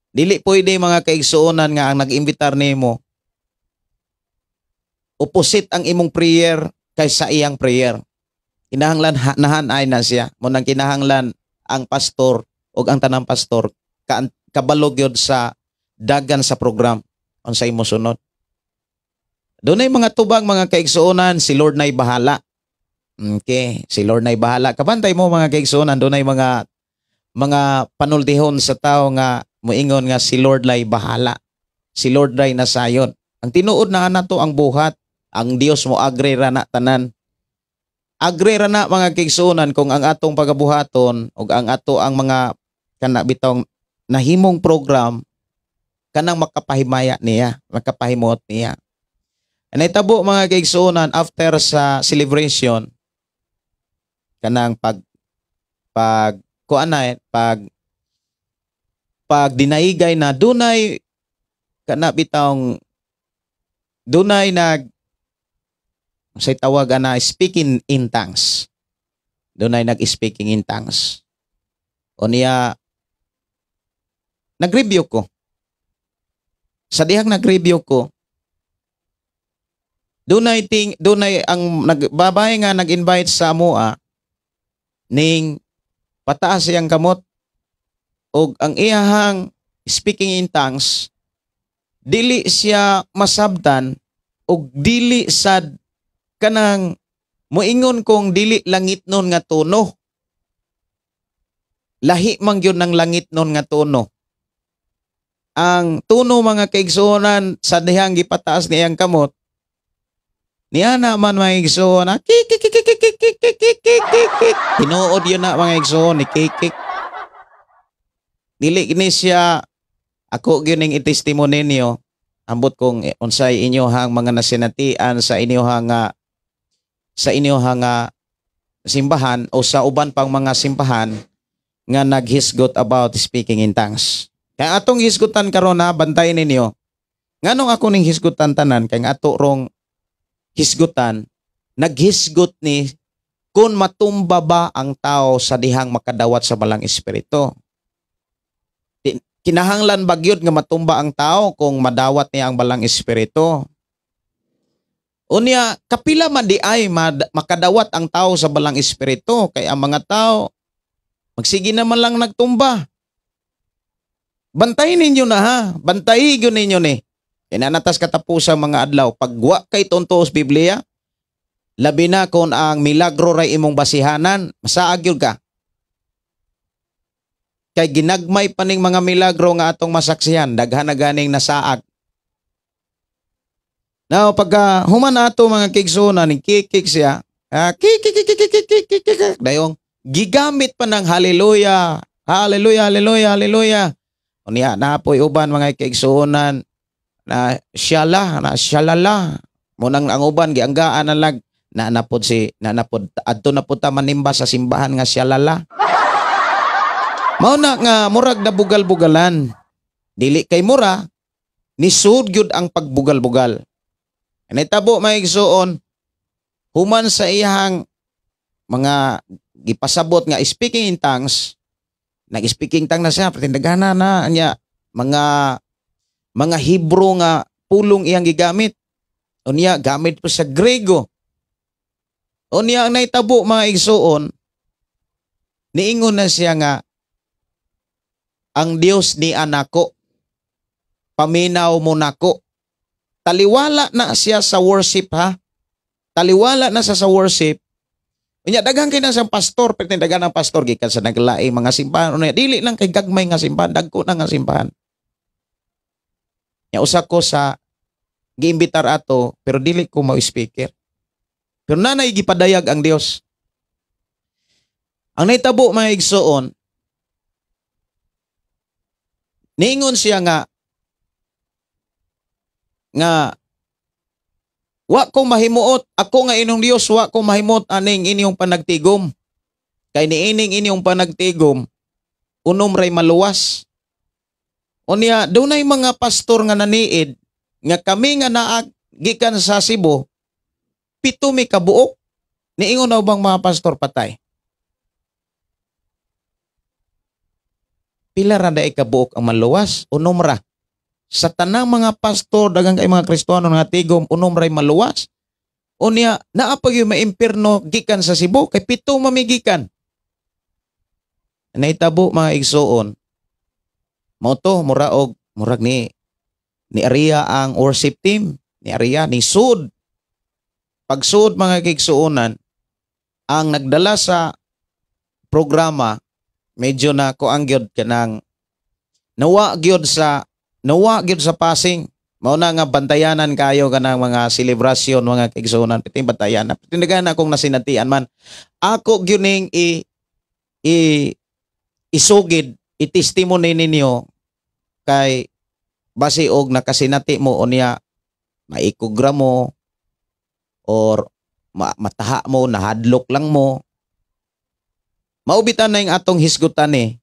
Dili pwede, mga kaigsuonan, nga ang nag-imbitar nimo opposite ang imong prayer kaysa iyang prayer. Kinahanglan nahanay na siya. Mao nang kinahanglan ang pastor o ang tanang pastor kabalo gyud sa dagan sa program unsay mo sunod. Dunay mga tubang, mga kaigsuonan, si Lord na'y bahala. Okay, si Lord na'y bahala. Kabantay mo, mga kaigsuonan, dunay mga panuldihon sa tao nga moingon nga si Lord lay bahala. Si Lord lay nasayon. Ang tinuod na nato ang buhat, ang Dios mo agree ra na tanan. Agree ra na, mga kaigsuonan, kung ang atong pagabuhaton ug ang ato ang mga kana bitong nahimong program kanang makapahimaya niya, makapahimot niya. Nahitabo, mga kaigsuonan, after sa celebration kanang pag pag kuan na eh, pag pag dinaigay na, dunay kana bitawng dunay nag say tawag ana, speaking in tongues. Dunay nag speaking in tongues. Unya nag-review ko. Sa dihang nag-review ko, dunay ang nagbabae nga nag-invite sa amoa ning pataas iyang kamot og ang iyahang speaking in tongues dili siya masabtan og dili sad kanang moingon kong dili langit nun nga tono, lahi man gyud ng langit nun nga tono ang tono, mga kaigsuonan, sa dihang gipataas niyang kamot. Niya na man, mga igsoon, kik kik kik kik kik kik kik kik kik kik. Tinuod yun na, mga igsoon, ni kikik. Dili ni siya ako gyud ning i-testimony ninyo. Ambot kung unsay inyohang mga nasinatian sa inyohang nga simbahan o sa uban pang mga simbahan nga naghisgot about speaking in tongues. Kaya atong hisgutan karon na bantayan ninyo. Nganong ako ning hisgutan tanan? Kay ato rong hisgutan Naghisgot ni kung matumba ba ang tao sa dihang makadawat sa Balang Espiritu. Kinahanglan ba gyud nga matumba ang tao kung madawat niya ang Balang Espiritu? Unya, kapila man di ay makadawat ang tao sa Balang Espiritu kay ang mga tao magsige naman lang nagtumba. Bantayin ninyo na ha, bantayi gyud ninyo ni. Kay nanatas katapusan mga adlaw, pagwa kay tuntuos Biblia, labi na kung ang milagro ray imong basihanan, masaag gyud ka. Kay ginagmay pa ning mga milagro nga atong masaksihan, daghan na ganing nasaag. Now, pagka human ato mga kaigsuonan, ni kikik siya, kikik, dayong gigamit pa ng hallelujah, hallelujah, hallelujah, hallelujah. Unya, napoy uban mga kaigsuonan, na siyala, na siyalala. Munang ang uban, gianggaan na lag, na napod si, na napod, adto na po ta manimba sa simbahan nga siyalala. Mao na nga murag na bugal-bugalan. Dili kay mura, nisud gyud ang pagbugal-bugal. Nahitabo mga igsuon, human sa iyang mga gipasabot nga speaking in tongues, nag-speaking tongue na siya, patindagana na niya mga Hebrew nga pulong iyang gigamit. Unya gamit po sa Grego. Unya ang nahitabo mga igsuon, niingon na siya nga ang Dios ni anako, paminaw mo nako. Taliwala na siya sa worship ha. Taliwala na siya sa worship. Unya daghan kay na siyang pastor, pero daghan ang pastor gikan sa naglaing mga simbahan. Unya dili lang kay gagmay nga simbahan, dagko na nga simbahan. Nya usa ko sa giimbitar ato pero dili ko mao speaker. Pero nanay gipadayag ang Dios. Ang nahitabo mga igsuon, niingon siya nga nga wa ko mahimuot, ako nga inyong Dios, wa ko mahimuot aning inyong panagtigom. Kay niining inyong panagtigom, unom ray maluwas. Unya, dunay mga pastor nga naniid nga kami nga naa gikan sa Cebu, 7 mi kabuok. Niingon na bang mga pastor patay? Pila ra daay kabuok ang maluwas? Unom ra. Sa tanang mga pastor, daghang kay mga Kristiyano nga tigom, unom ray maluwas. Unya, naa pa gyud maimpierno gikan sa Cebu kay 7 mamigikan. Nahitabo mga igsuon, mao to mura og murag ni Aria ang worship team, ni Aria ni sud. Pagsud mga kaigsuonan, ang nagdala sa programa medyo na kuang gyud kanang nawa gyud sa passing. Mao na nga bantayanan kayo kanang mga selebrasyon mga kaigsuonan, piti bantayanan. Tindagan akong nasinatian man. Ako gyud ning i, i isugid i-testimony ninyo kay basi og nakasinati mo unya maikugra mo or mataha mo, nahadlok lang mo. Maubitan na yung atong hisgutan eh.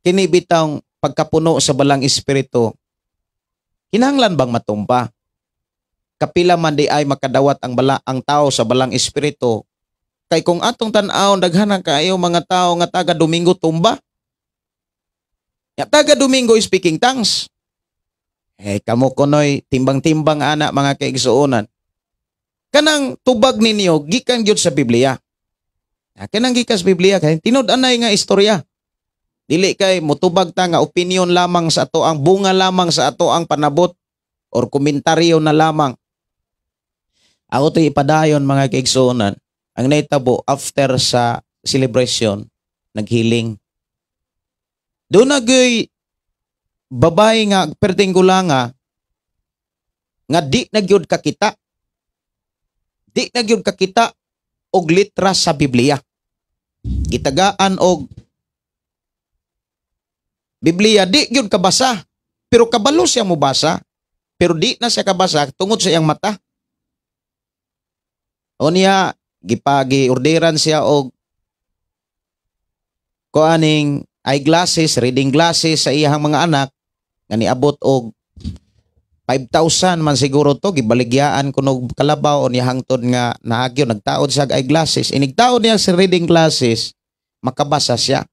Kini bitang pagkapuno sa Balang Espiritu, kinahanglan bang matumba? Kapila man di ay makadawat ang tao sa Balang Espiritu. Kay kung atong tan-awon, daghan na kaayo mga tao nga taga Domingo tumba. Ya, taga Domingo speaking tongues. Eh, kamo kunoy timbang-timbang ana mga kaigsuonan. Kanang tubag ninyo gikan gyud sa Biblia. Kanang gikan sa Biblia kay tinud-anay nga istorya. Dili kay mutubag ta nga opinion lamang sa ato ang bunga lamang sa ato ang panabot or komentaryo na lamang. Ako to'y ipadayon mga kaigsuonan. Ang nahitabo after sa celebration, naghealing. Doon nagoy babae nga perting gulanga nga di na gyud kakita. Di na gyud kakita og litra sa Biblia. Gitagaan og Biblia, di gyud kabasa. Pero kabalo siya mobasa. Pero di na siya kabasa tungod sa iyang mata. O niya, gipagi-orderan siya og kuaning eyeglasses, reading glasses sa iyang mga anak nga niabot og 5,000 man siguro to, gibaligyaan ko og kalabaw niya hangtod nga naagyo nagtaod siya og eyeglasses. Inigtaod niya sa reading glasses, makabasa siya.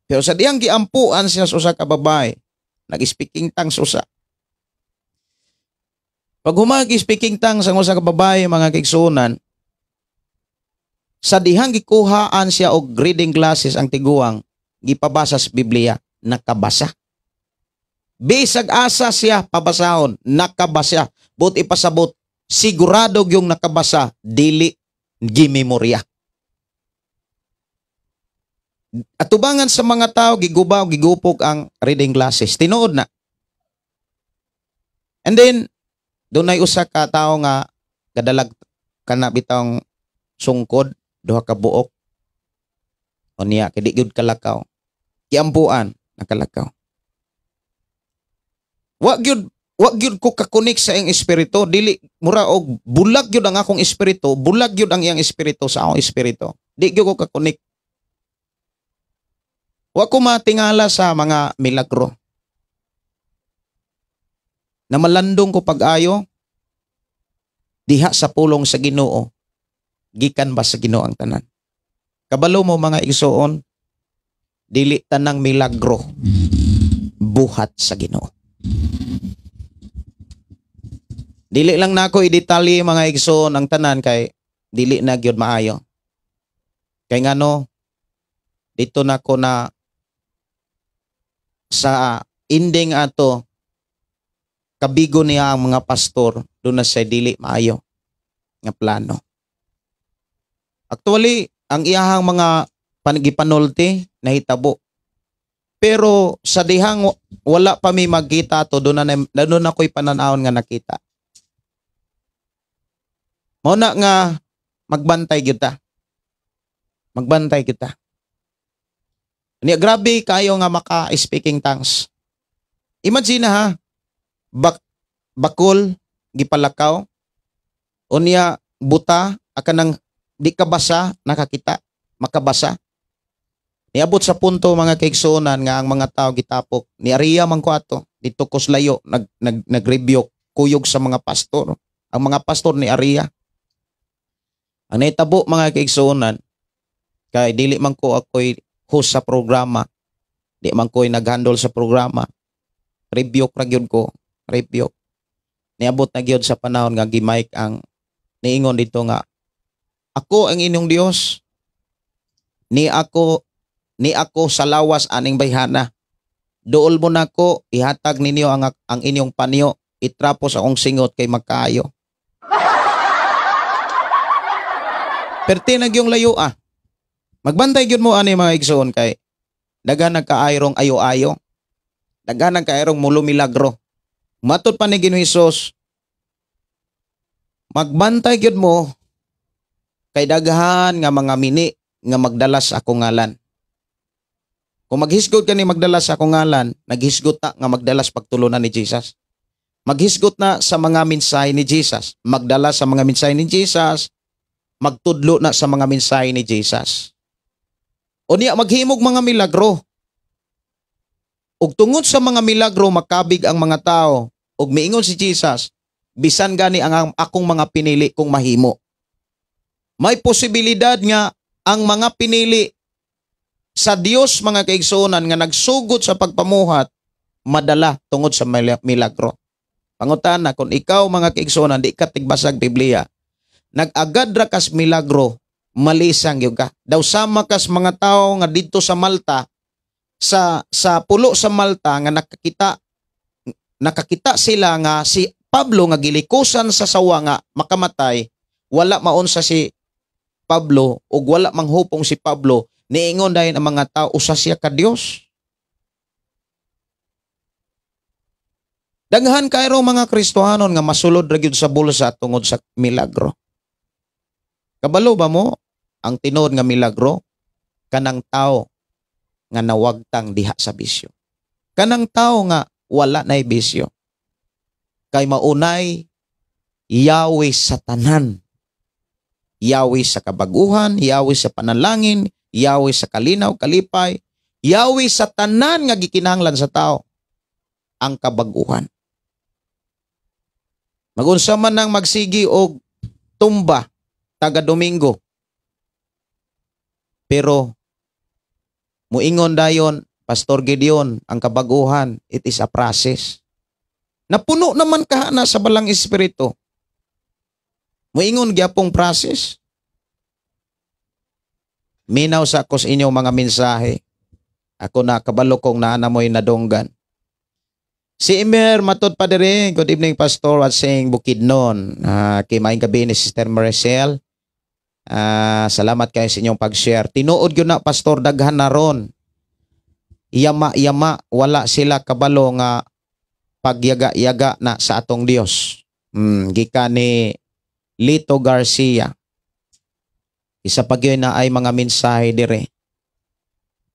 Pero sa diyang giampuan siya sa usa ka babae, nag-speaking tongues usa. Pag humagi speaking tongues ang usa ka babae, mga kaigsuonan, sa dihang gikuhaan siya og reading glasses ang tiguang, gipabasa sa Biblia, nakabasa. Bisag asa siya pabasahon, nakabasa. But ipasabot, sigurado yung nakabasa, dili gimemorya. Atubangan sa mga tao, giguba o gigupok ang reading glasses. Tinuod na. And then, dunay usa ka tawo nga gadalag kana bitawng sungkod, duha ka buok. O niya, kay di gyud kalakaw. Giampuan, nakalakaw. Wa gyud ko ka-connect sa iyang espiritu, dili mura og bulag gyud ang akong espiritu, bulag gyud ang iyang espiritu sa akong espiritu. Di gyud ko ka-connect. Wa ko matingala sa mga milagro. Namalandong ko pag-ayo diha sa pulong sa Ginoo, gikan ba sa Ginoo ang tanan. Kabalo mo, mga igsoon, dili tanang milagro buhat sa Ginoo. Dili lang nako i-detalye, mga igsoon, ang tanan kay dili na gyud maayo. Kay ngano dito nako na sa ending ato kabigo niya ang mga pastor, doon na siya dili maayo nga plano. Actually, ang iyahang mga panigipanulti nahitabo. Pero sa dihang wala pa mi magkita to, doon na ko'y pananawon nga nakita. Mao na nga magbantay kita. Magbantay kita. Niya grabe kayo nga maka-speaking tongues. Imagine na ha, bakol gipalakaw, unya buta akanang di ka basa nakakita, makabasa. Niabot sa punto, mga kaigsuonan, nga ang mga tao gitapok. Ni Aria man ko ato dito ko sa layo nag nag nag-review kuyog sa mga pastor. Ang mga pastor ni Aria. Ang nahitabo, mga kaigsuonan, kay dili man ko ako'y host sa programa, di man ko'y nag-handle sa programa. Rebuke ra gyud ko, rebuke. Niabot na gyud sa panahon nga gi-mic ang niingon dito nga ako ang inyong Dios. Ni ako sa lawas aning bayhana. Duol mo nako, ihatag ninyo ang inyong panyo, itrapo sa akong singot kay magkaayo. Perti na gyung layo ah. Magbantay gyud mo ani, mga igsoon, kay daghan nagkaayrong ayo-ayo. Daghan nagkaayrong mulo milagro. Matod pa ni Ginoong Hesus, magbantay gyud mo kay daghan nga mga mini nga magdala sa akong ngalan. Kung maghisgot ka ni magdala sa akong ngalan, naghisgot na nga magdala sa pagtulunan ni Jesus. Maghisgot na sa mga mensahe ni Jesus, magdala sa mga mensahe ni Jesus, magtudlo na sa mga mensahe ni Jesus. O niya maghimog mga milagro. Ug tungod sa mga milagro makabig ang mga tao, ug miingon si Jesus, bisan gani ang akong mga pinili kung mahimo. May posibilidad nga ang mga pinili sa Dios, mga kaigsuonan, nga nagsugod sa pagpamuhat madala tungod sa milagro. Pangutana, kung ikaw, mga kaigsuonan, di ka tigbasag Biblia, nag-agad ra kas milagro, malisang gyud ka. Daw sama kas mga tao nga didto sa Malta, sa pulo sa Malta nga nakakita sila nga si Pablo nga gilikusan sa sawa nga makamatay, wala maunsa si Pablo ug wala manghupong si Pablo, niingon dayon ang mga tao usa siya ka Dios. Daghan kayro mga Kristohanon nga masulod ra gyud sa bulsa tungod sa milagro. Kabalo ba mo ang tinuod nga milagro? Kanang tao nga nawagtang diha sa bisyo. Kanang tao nga wala na'y bisyo. Kay maunay Yahweh sa tanan. Yahweh sa kabaguhan, Yahweh sa panalangin, Yahweh sa kalinaw, kalipay, Yahweh sa tanan nga gikinahanglan sa tao, ang kabaguhan. Magunsa man nang magsigi og tumba taga Domingo. Pero muingon dayon, "Pastor Gideon, ang kabaguhan, it is a process." Napuno naman ka na sa Balang Espiritu. Muingon gyapong process. Minaw sa ko sa inyong mga mensahe. Ako na kabalo kong naa na mo'y nadunggan. Si Emer Matod pa diri, "Good evening, Pastor, watching Bukidnon." Kay maayong gabi ni Sister Maricel. Salamat kayo sa inyong pag-share. Tinuod gyud na, Pastor, daghan na ron. Yama-yama, wala sila kabalo nga pagyaga-yaga na sa atong Dios. Gikan ni Lito Garcia. Isa pa gyud na ay mga mensahe dire.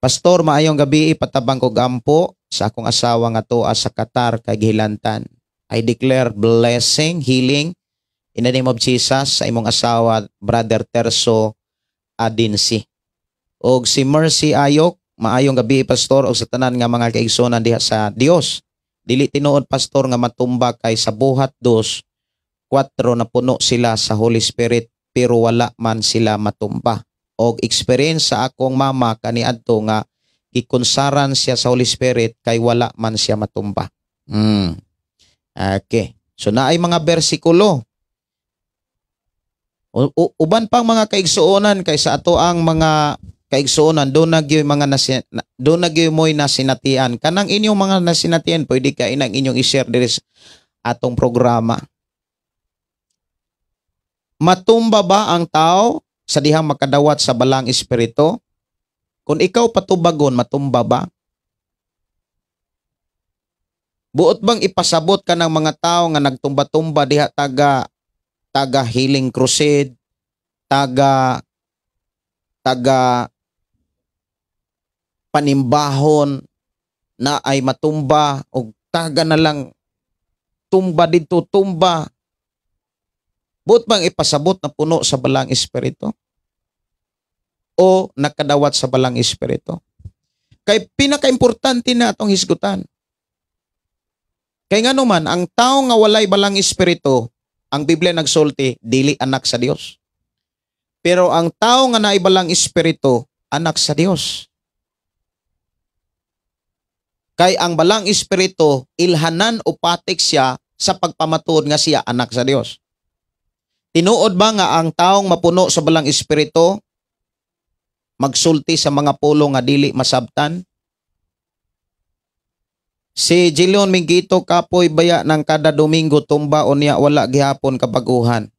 "Pastor, maayong gabi, patabang kog ampo sa akong asawa nga tuwa sa Qatar kay gihilantan. I declare blessing, healing in the name of Jesus sa imong asawa, Brother Terso Adinsi." Og si Mercy Ayok, "Maayong gabi, Pastor, og sa tanan nga mga kaigsuonan diha sa Dios. Dili tinuod, Pastor, nga matumba kay sa Buhat 2:4 na puno sila sa Holy Spirit pero wala man sila matumba. Og experience sa akong mama kaniadto nga gikonsaran siya sa Holy Spirit kay wala man siya matumba." Okay. So naay mga bersikulo. Uban pang mga kaigsuonan kay sa ato ang mga kaigsuonan do na gyud mga do na gyud mo'y nasinatian. Kanang inyong mga nasinatian, pwede ka inang inyong i-share diri sa atong programa. Matumba ba ang tao sa dihang makadawat sa Balang Espiritu? Kung ikaw patubagon, matumba ba? Buot bang ipasabot ka ng mga tao nga nagtumba-tumba diha taga taga Healing Crusade, taga taga panimbahon na ay matumba o taga na lang tumba dito tumba? Buot bang ipasabot na puno sa Balang Espiritu o nakadawat sa Balang Espiritu? Kay pinakaimportante na atong hisgutan. Kay ngano man, ang tao nga walay Balang Espiritu, ang Biblia nagsulti, dili anak sa Dios. Pero ang tao nga naay Balang Espiritu, anak sa Dios. Kay ang Balang Espiritu, ilhanan o patik siya sa pagpamatuod nga siya anak sa Dios. Tinuod ba nga ang taong mapuno sa Balang Espiritu magsulti sa mga pulong nga dili masabtan? Si Jilon Mingito, "Kapoy baya ng kada Domingo tumba, unya wala gihapon kabaguhan.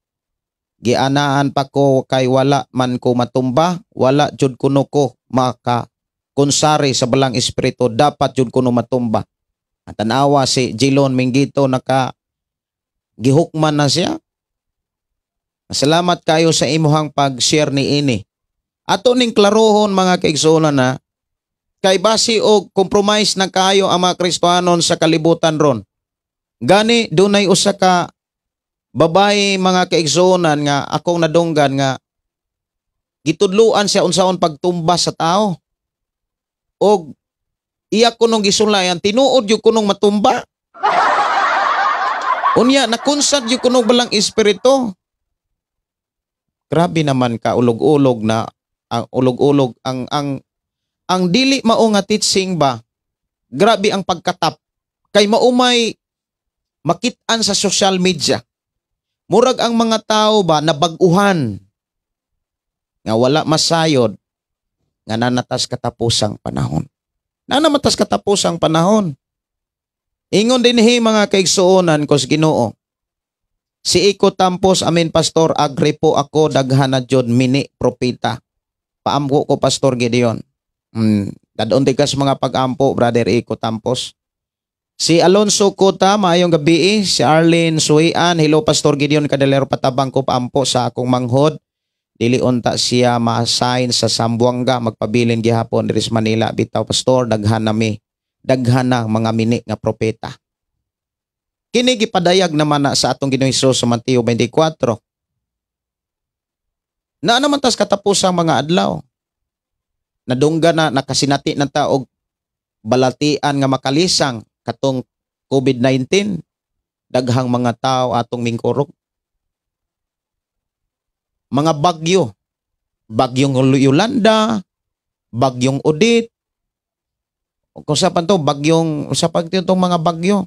Gianaan pa ko kay wala man ko matumba, wala jud kuno ko maka konsari sa Balang Espiritu, dapat jud kuno matumba." At tanawa si Jilon Mingito, naka gihukman na siya. Salamat kayo sa imuhang pag-share ni ini. Ato ning klarohon, mga kaigsuonan, na kay basi og compromise na kayo ang mga Kristohanon sa kalibutan ron. Gani dunay usa ka babae, mga kaigsuonan, nga akong nadunggan nga gitudluan siya unsaon pagtumba sa tao. Og iya kunong gisulayan, tinuod yung kunong matumba. Unya nakunsad yung kunong Balang Espiritu. Grabe naman ka ulog-ulog na ang ulog-ulog ang dili mao nga teaching ba. Grabe ang pagkatap kay maumay makit-an sa social media. Murag ang mga tao ba nabag-uhan nga wala masayod nga nanatas katapusang panahon. Nanamatas katapusang panahon. Ingon dinhi, mga kaigsuonan ko sa Ginoo. Si Iko Tampos, "Amen, Pastor, agree po ako, daghan na jud mini propeta. Paampo ko, Pastor Gideon." Dadon di ka sa mga pag-ampo, Brother Iko Tampos. Si Alonso Cota, "Maayong gabi." Si Arlene Suian, "Hello, Pastor Gideon Kadalero, patabang ko paampo sa akong manghod. Dili unta siya ma-assign sa Zamboanga, magpabilin gihapon diri sa Manila. Bitaw, Pastor, daghan na mi. Daghan na mga mini nga propeta." Kini gipadayag naman na sa atong Ginoong Hesus sa Mateo 24. Na naman tas katapusang mga adlaw. Nadungga na nakasinati na ta og balatian nga makalisang katong COVID-19. Daghang mga tao atong mingkurog. Mga bagyo, bagyong Yolanda, bagyong Odette, kung sa pan to, bagyong, sa pag itong mga bagyo.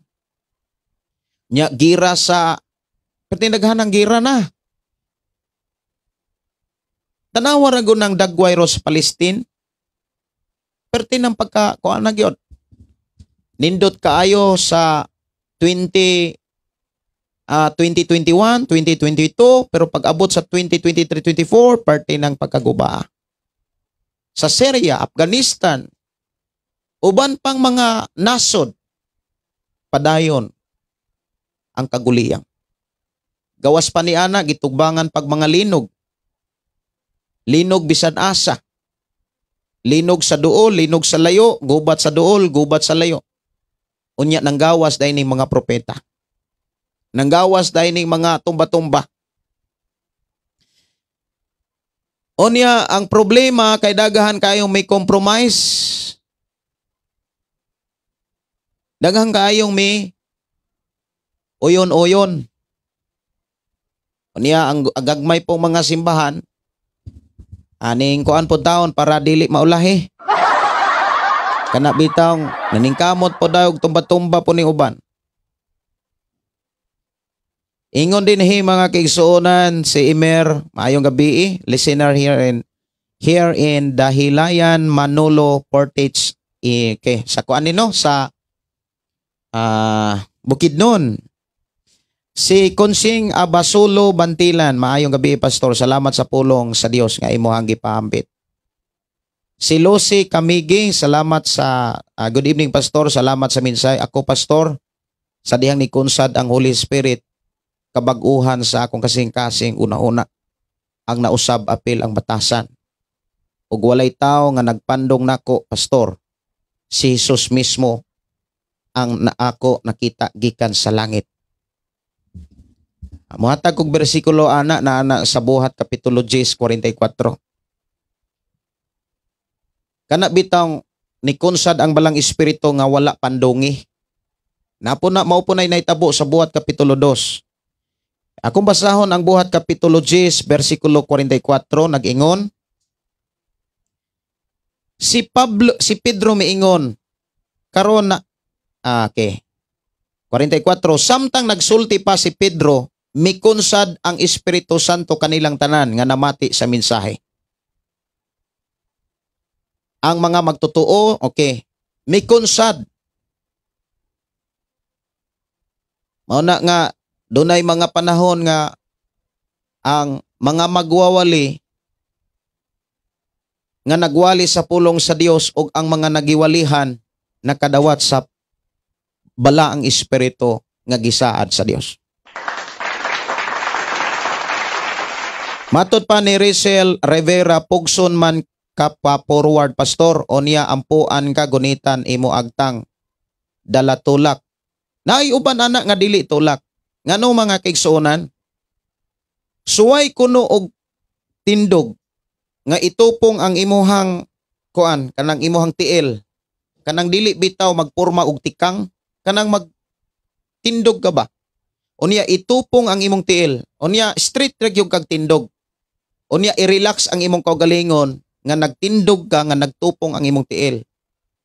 Nya, gira sa, pati daghan ang gira na. Tanawa ra gud ng dagway ro sa Palestine. Perti ng pagka, kuan na gyud. Nindot kaayo sa 2021, 2022, pero pag abot sa 2023-24, parte ng pagkaguba. Sa Syria, Afghanistan, uban pang mga nasod, padayon ang kaguliyang. Gawas pa ni ana, gitugbangan pag mga linog. Linog bisan asa. Linog sa duol, linog sa layo, gubat sa duol, gubat sa layo. Unya nang gawas dahil ning mga propeta. Nanggawas dahil ning mga tumba-tumba. Unya, ang problema kay daghan kayong may compromise. Daghan kayong may uyon-uyon. Unya, ang gagmay pong mga simbahan, aning kuan po taon para dili maulahi. Kana bitaw naningkamot po daw tumba-tumba po ni uban. Ingon din hi mga kaigsuonan si Imer, maayong gabi, listener here in Dahilayan, Manolo Portage, okay, sa kuan nino sa Bukidnon. Si Konsing Abasulo Bantilan, maayong gabi pastor, salamat sa pulong sa Dios nga imuhang gipaambit. Si Lucy Kamigi, salamat sa good evening pastor, salamat sa mensahe. Ako pastor, sa dihang ni kunsad ang Holy Spirit, kabag-uhan sa akong kasing-kasing una-una ang nausab apil ang batasan. Ug walay tawo nga nagpandong nako pastor, si Jesus mismo ang naako nakita gikan sa langit. Muhatag kog bersikulo ana na ana sa Buhat kapitulo 10:44. Kana bitang ni kunsad ang balang espiritu nga wala pandungi. Napo na mao po nay nahitabo sa Buhat kapitulo 2. Akong basahon ang Buhat kapitulo 10 bersikulo 44 nag-ingon. Si Pedro miingon karon na okay. 44 samtang nagsulti pa si Pedro, mikunsad ang Espiritu Santo kanilang tanan nga namati sa mensahe. Ang mga magtotoo, okay, mikunsad. Mao na nga dunay mga panahon nga ang mga magwawali nga nagwali sa pulong sa Dios ug ang mga nagiwalihan nakadawat sa balaang espiritu nga gisaad sa Dios. Matod pa ni Rizel Rivera, pugson man ka pa forward pastor, onya ampuan ka gunitan imo agtang dala tulak. Naay uban ana nga dili tulak. Ngano mga kaigsuonan? Suway kuno og tindog nga itupong ang imuhang kuan, kanang imuhang tiil, kanang dili bitaw magporma og tikang, kanang magtindog ka ba? Unya itupong ang imong tiil, unya straight ra gyud kag tindog. Unya i-relax ang imong kaugalingon nga nagtindog ka nga nagtupong ang imong tiil.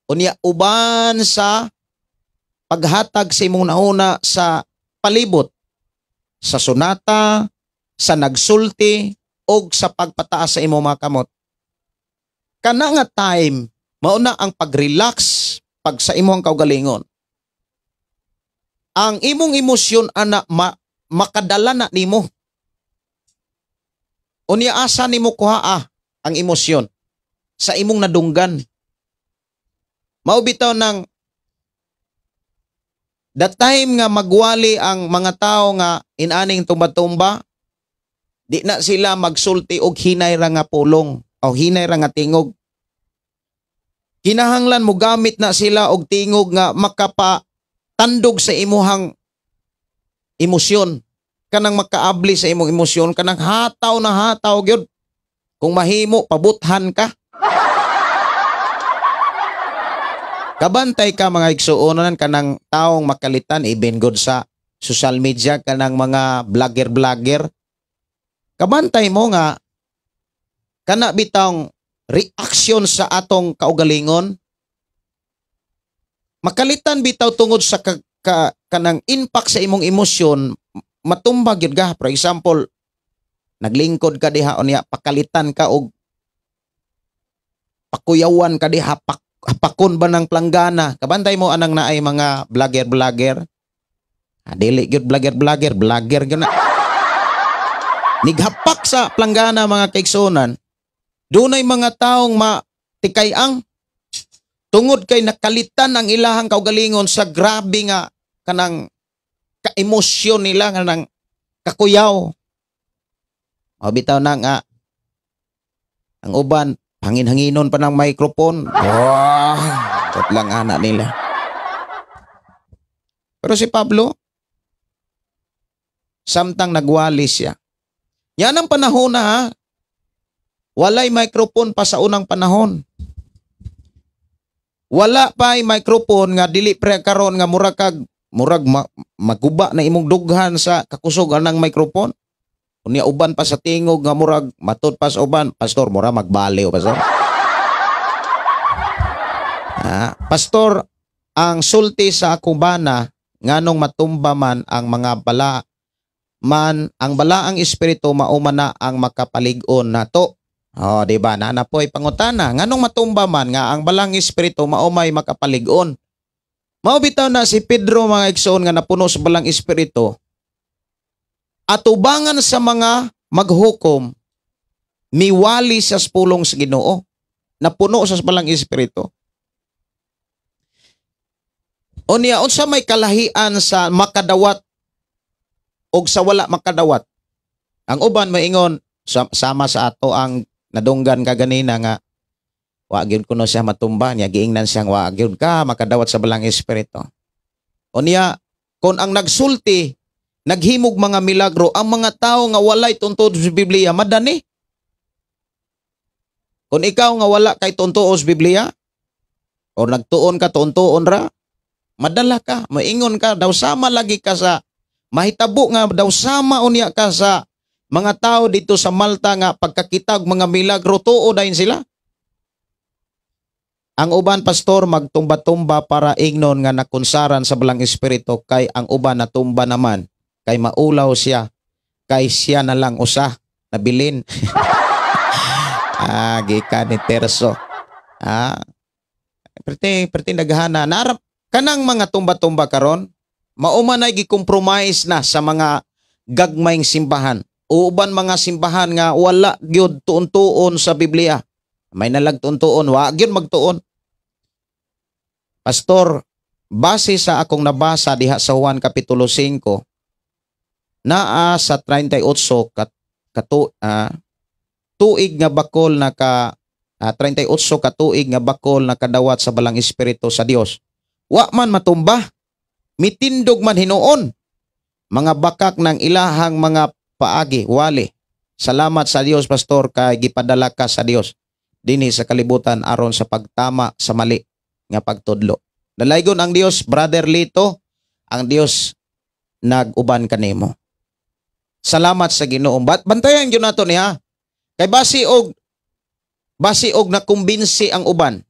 Unya uban sa paghatag sa imong nauna sa palibot, sa sonata, sa nagsulti og sa pagpataas sa imong mga kamot. Kana nga time mao na ang pag-relax pag sa imong kaugalingon. Ang imong emosyon ana makadala na nimo. Unya asa nimo kuhaa ang emosyon sa imong nadunggan. Mao bitaw nang the time nga magwali ang mga tao nga inaning tumba-tumba, di na sila magsulti og hinay ra nga pulong o hinay ra nga tingog. Kinahanglan mo gamit na sila og tingog nga makapatandog sa imuhang emosyon, kanang makaabli sa imong emosyon, kanang hataw na hataw gyud. Kung mahimo pabuthan ka. Kabantay ka mga igsuonan kanang taong makalitan, even good sa social media, kanang mga vlogger-vlogger. Kabantay mo nga kana bitawng reaksyon sa atong kaugalingon, makalitan bitaw tungod sa kanang impact sa imong emosyon, matumba gyud ka. For example, naglingkod ka diha, unya pakalitan ka og pakuyawan ka diha, hapakon ba ng planggana. Kabantay mo anang naay mga vlogger vlogger. Ah, dili gyud vlogger vlogger, vlogger gyud na. Nighapak sa planggana, mga kaigsuonan, dunay mga taong matikay ang tungod kay nakalitan ang ilahang kaugalingon sa grabe nga kanang ka-emosyon nila, kanang kakuyaw. O bitaw na nga ang uban hangin-hanginon pa ng microphone. Oh, lang anak nila. Pero si Pablo, samtang nagwali siya. Yan ang panahon na ha. Walay microphone pa sa unang panahon. Wala pa ay microphone nga dili pre karon nga murag kag murag maguba na imong dughan sa kakusog ng microphone. Unya uban pa sa tingog nga murag matud pa sa uban, "Pastor, mura magbaliw, pastor." Ah, "Pastor, ang sulti sa akong bana, nganong matumba man ang mga bala man ang balaang espiritu, mao man na ang makapalig-on nato?" Oh, di ba? Nana po'y pangutana, nganong matumba man nga ang balang espiritu mao may makapalig-on? Mao bitaw na si Pedro, mga igsoon, nga napuno sa balang espiritu, atubangan sa mga maghukom, miwali sa pulong sa Ginoo, napuno sa balang espiritu. Unya, unsa may kalahian sa makadawat og sa wala makadawat? Ang uban maingon sama sa ato ang nadunggan kaganina nga wa gyud kuno siya matumba niya, giingnan siyang wa gyud ka makadawat sa balang espiritu. Unya kon ang nagsulti naghimog mga milagro, ang mga tao nga walay tuntod sa Biblia madani. Kung ikaw nga wala kay tuntuo sa Biblia or nagtuon ka, tuontuon ra, madala ka, maingon ka daw sama lagi ka sa mahitabo nga daw sama unya ka sa mga tao dito sa Malta nga pagkakita og mga milagro, tuo dayon sila. Ang uban, pastor, magtumba-tumba para ingnon nga nakunsaran sa balang espiritu, kay ang uban natumba naman kay maulaw siya, kay siya na lang usa nabilin. Ah, gikan ni Terso. Ah, perti perti naghana narap kanang mga tumba-tumba karon, mao man ay gi-compromise na sa mga gagmayng simbahan, uban mga simbahan nga wala gyud tuon-tuon sa Biblia. May nalag tuon-tuon, wa gyud magtuon. "Pastor, base sa akong nabasa diha sa Juan Kapitulo 5, naa sa 38 kat katu tuig nga bakol na ka 38 ka tuig nga bakol na kadawat sa balang espiritu sa Dios. Wa man matumba. Mitindog man hinuon. Mga bakak ng ilahang mga paagi, wali. Salamat sa Dios, pastor, kay gipadala ka sa Dios dinhi sa kalibutan aron sa pagtama sa mali nga pagtudlo. Dalaygon ang Dios, Brother Lito, ang Dios nag-uban kanimo. Salamat sa Ginoo." Bantayan gyud nato niya. Kay basi og nakumbinsi ang uban.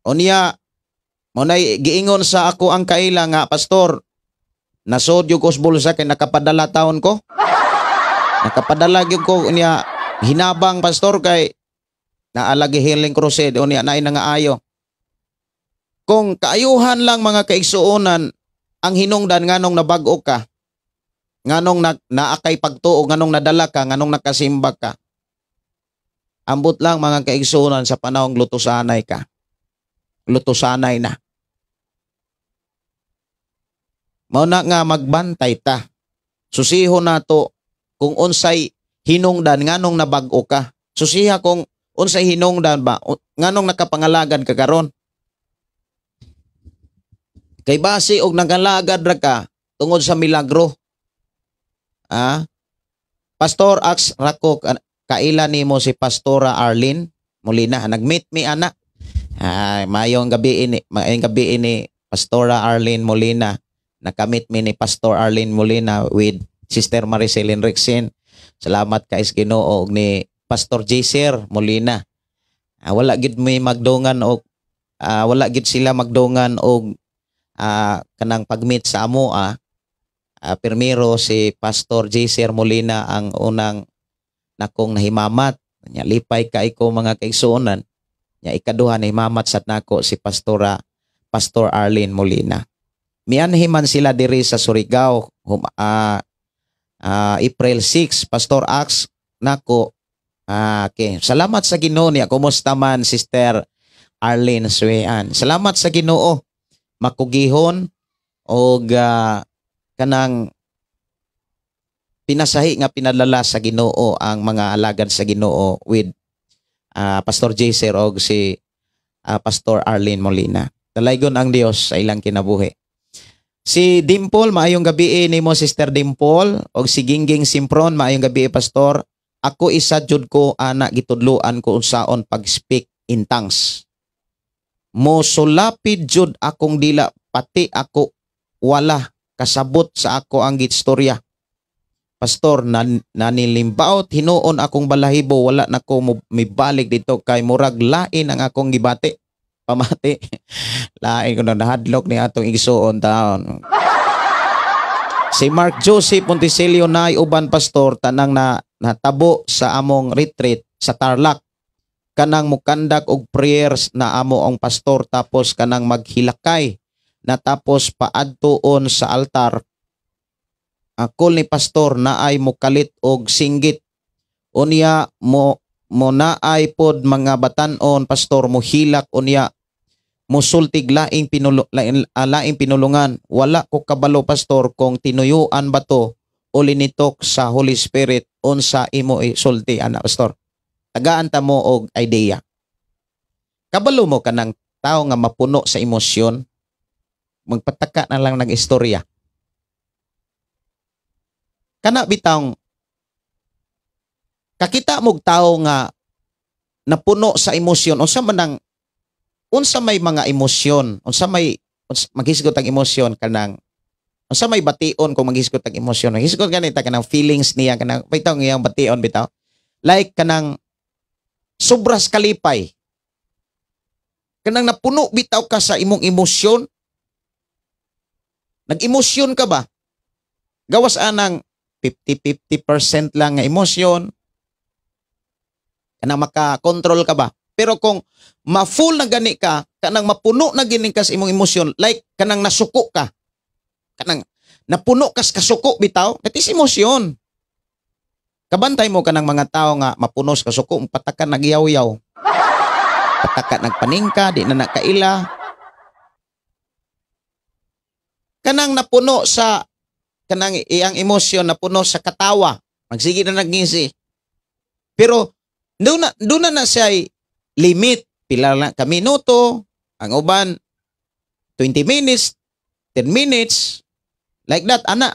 Unya mo nay giingon sa ako ang kaila nga, "Pastor, nasod ko sa bulsa kay nakapadala taon ko. Nakapadala gyud ko, unya hinabang, pastor, kay naalagi healing crusade, unya naay nangaayo." Kung kaayuhan lang, mga kaigsuonan, ang hinungdan nganong nabag-o ka, nganong naa kay pagtuo, nganong nadala ka, nganong nakasimba ka. Ambot lang, mga kaigsuonan, sa panahong lutusanay ka. Lutusanay na. Mao na nga magbantay ta. Susiho nato kung unsay hinungdan nganong nabag-o ka. Susiha kung unsay hinungdan ba nganong nakapangalagad ka karon. Kay base og nagalagad ra ka tungod sa milagro. Ah? Pastor Ax Rako, kaila nimo si Pastora Arlene Molina. Nag-meet mi ana. Ay, mayong gabi ini, maayong gabi ini, Pastora Arlene Molina. Nakamit mi ni Pastor Arlene Molina with Sister Maricel Rexin. Salamat kay sa Ginoo og ni Pastor Jaser Molina. Wala gid mi magdungan og wala gid sila magdungan og kanang pag-meet sa amo. Pirmiro si Pastor Jaser Molina ang unang nakong nahimamat. Nya lipay kay ko, mga kaigsuonan. Nya ikaduha, nahimamat sad nako si Pastor Arlene Molina. Mianhi man sila diri sa Surigao April 6. Pastor Ax nako. Okay. Salamat sa Ginoo niya. Kumusta man, Sister Arlene Suean? Salamat sa Ginoo. Makugihon og kanang pinasahi nga pinadala sa Ginoo ang mga alagad sa Ginoo with Pastor Jaser og si Pastor Arlene Molina. Dalaygon ang Dios sa ilang kinabuhi. Si Dimple, maayong gabi nimo, Sister Dimple, og si Gingging Simpron, "Maayong gabi, Pastor. Ako isa jud ko ana, gitudloan ko unsaon pag-speak in tongues. Mo sulapid jud akong dila, pati ako wala kasabot sa ako ang gistorya. Pastor, nanilimbaot hinuon akong balahibo, wala na ko mibalik dito kay murag lain ang akong gibati. Pamati." Lain ko na, nahadlok ni atong igsuon taon. Si Mark Joseph Monticelio, "Naay uban, Pastor, tanang na natabo sa among retreat sa Tarlac. Kanang mukandak og prayers na amo ang pastor, tapos kanang maghilakay na, tapos paadtuon sa altar. Akol ni pastor naay mukalit og singgit. Unya mo mo naay pod mga batanon, Pastor, mohilak, unya musultig laing pinulungan. Wala ko kabalo, Pastor, kung tinuyuan ba to o linitok sa Holy Spirit. Unsa imo isulti ana, Pastor? Tagaan ta mo og idea." Kabalo mo kanang tao nga mapuno sa emosyon, magpataka na lang ng istorya. Kana bitawng kakita mog tao nga napuno sa emosyon, unsa man ang unsa may mga emosyon, unsa may maghisgot ang emosyon, kanang unsa may bation kung maghisgot ang emosyon? Maghisgot ganita kanang feelings niya, kanang bitaw ngiyang bation bitaw. Like kanang sobras kalipay. Kanang napuno bitaw ka sa imong emosyon. Nag-emosyon ka ba? Gawas anang 50-50% lang nga emosyon. Kanang maka-control ka ba? Pero kung ma-full na gani ka, kanang mapuno na gini ka sa imong emosyon, like kanang nasuko ka. Kanang napuno kas kasuko bitaw, that is emosyon. Kabantay mo kanang mga tao nga mapuno sa kasuko, patakan nagyaw-yaw. Pataka nagpaningka, di na nakaila. Kanang napuno sa kanang iyang emosyon, napuno sa katawa, magsige na nagngisi. Pero doon na na siya limit, pila lang ka minuto, ang uban 20 minutes, 10 minutes, like that, ana.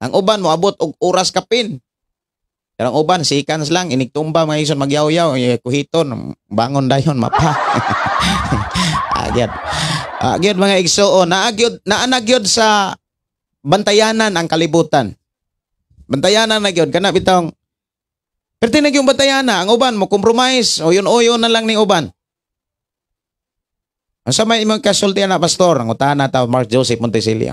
Ang uban moabot og oras kapin. Pero ang uban seconds lang, inigtumba, mga ison, magyaw-yaw, eh, kuhiton, bangon dayon mapa. Agyad. Agyad, mga igsuon, naagyod naanagyod sa bantayanan ang kalibutan. Bantayanan na gyud kana bitong. Pero tinag yung bantayan na, ang uban mo compromise, o yun na lang ni uban. Ang sa may imong kasulti na, Pastor, ang utana ta Mark Joseph Montecillo.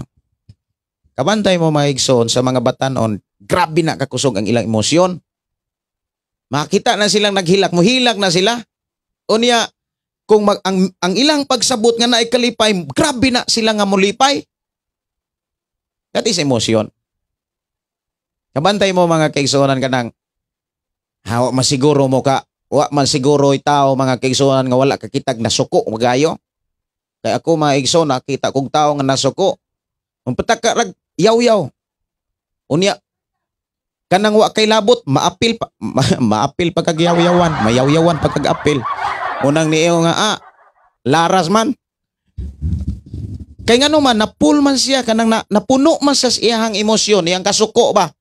Kabantay mo, mga igsoon, sa mga batanon, grabe na kakusog ang ilang emosyon. Makita na silang naghilak, muhilak na sila. Unya, kung ang ilang pagsabot nga naay kalipay, grabe na sila nga mulipay. That is emosyon. Kabantay mo, mga kaigsuonan, kanang hawa masiguro mo ka, wa man siguro tao, mga kaigsuonan, nga wala kakitag nasuko magayo. Kay ako, mga igsoon, nakita kog tao nga nasuko. Magpataka rag yaw-yaw. Unya kanang wa kay labot, maapil pa maapil pa kag yaw-yawan, mayaw-yawan pa kag apil. Unang niyo nga laras man. Kay ngano man napul man siya, kanang napuno man sa iyahang emosyon, iyang kasuko ba.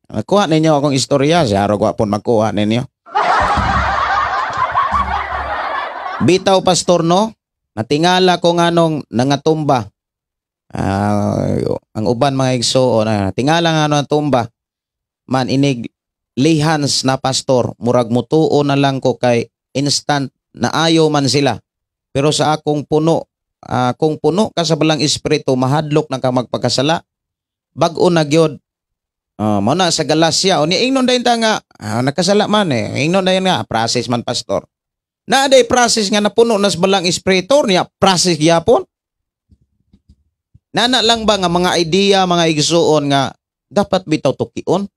Kuha ninyo akong istorya, siya wa pon makuha ninyo. Bitaw, Pastor, no, natingala ko nganong nangatumba. Ang uban mga igsoon, tingala nga ano ang tumba man inig lihans na pastor, murag mutuo na lang ko kay instant na ayo man sila. Pero sa akong puno, kung puno ka sa Balang Espiritu, mahadlok na ka magpakasala. Bag-o na gyud. Mao na sa Galacia, o ni ingnon dayon ta nga nakasala man eh. Ingnon dayon nga process man pastor. Naa day process nga napuno na sa Balang Espiritu niya, process gyapon. Nana lang ba nga mga idea mga igsuon nga dapat bitaw tukion?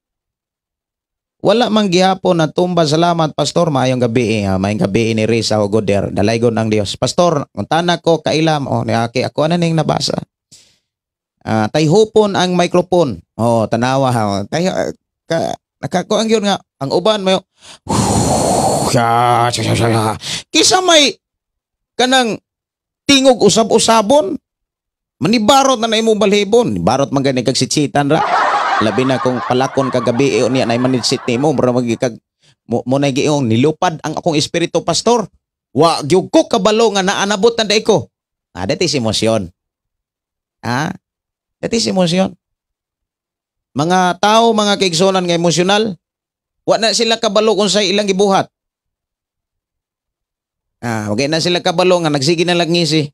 Wala man gihapon na tumba. Salamat pastor, maayong gabi eh. Maayong gabi ni Risa Hogoder. Dalaygon ang Dios. Pastor, kung tanak ko kailam oh niaki ako ana ning nabasa. Tayhupon ang microphone. Oh, tanawa ha. Tay ka nakakuang gyud nga ang uban mayo. Kisa may kanang tingog usab-usabon. Manibarot na na imong balhibon. Barot man gani kag sitsitan ra. Labi na kung palakon kagabi niya na manitsit nimo mura magikag mo na giong nilupad ang akong espiritu pastor. Wa gyud ko kabalo nga naanabot na day ko. That is emosyon. That is emosyon. Mga tao, mga kaigsunan nga emosyonal, wa na sila kabalo kung sa ilang gibuhat. Wa na sila kabalo nga nagsige na lang ngisi.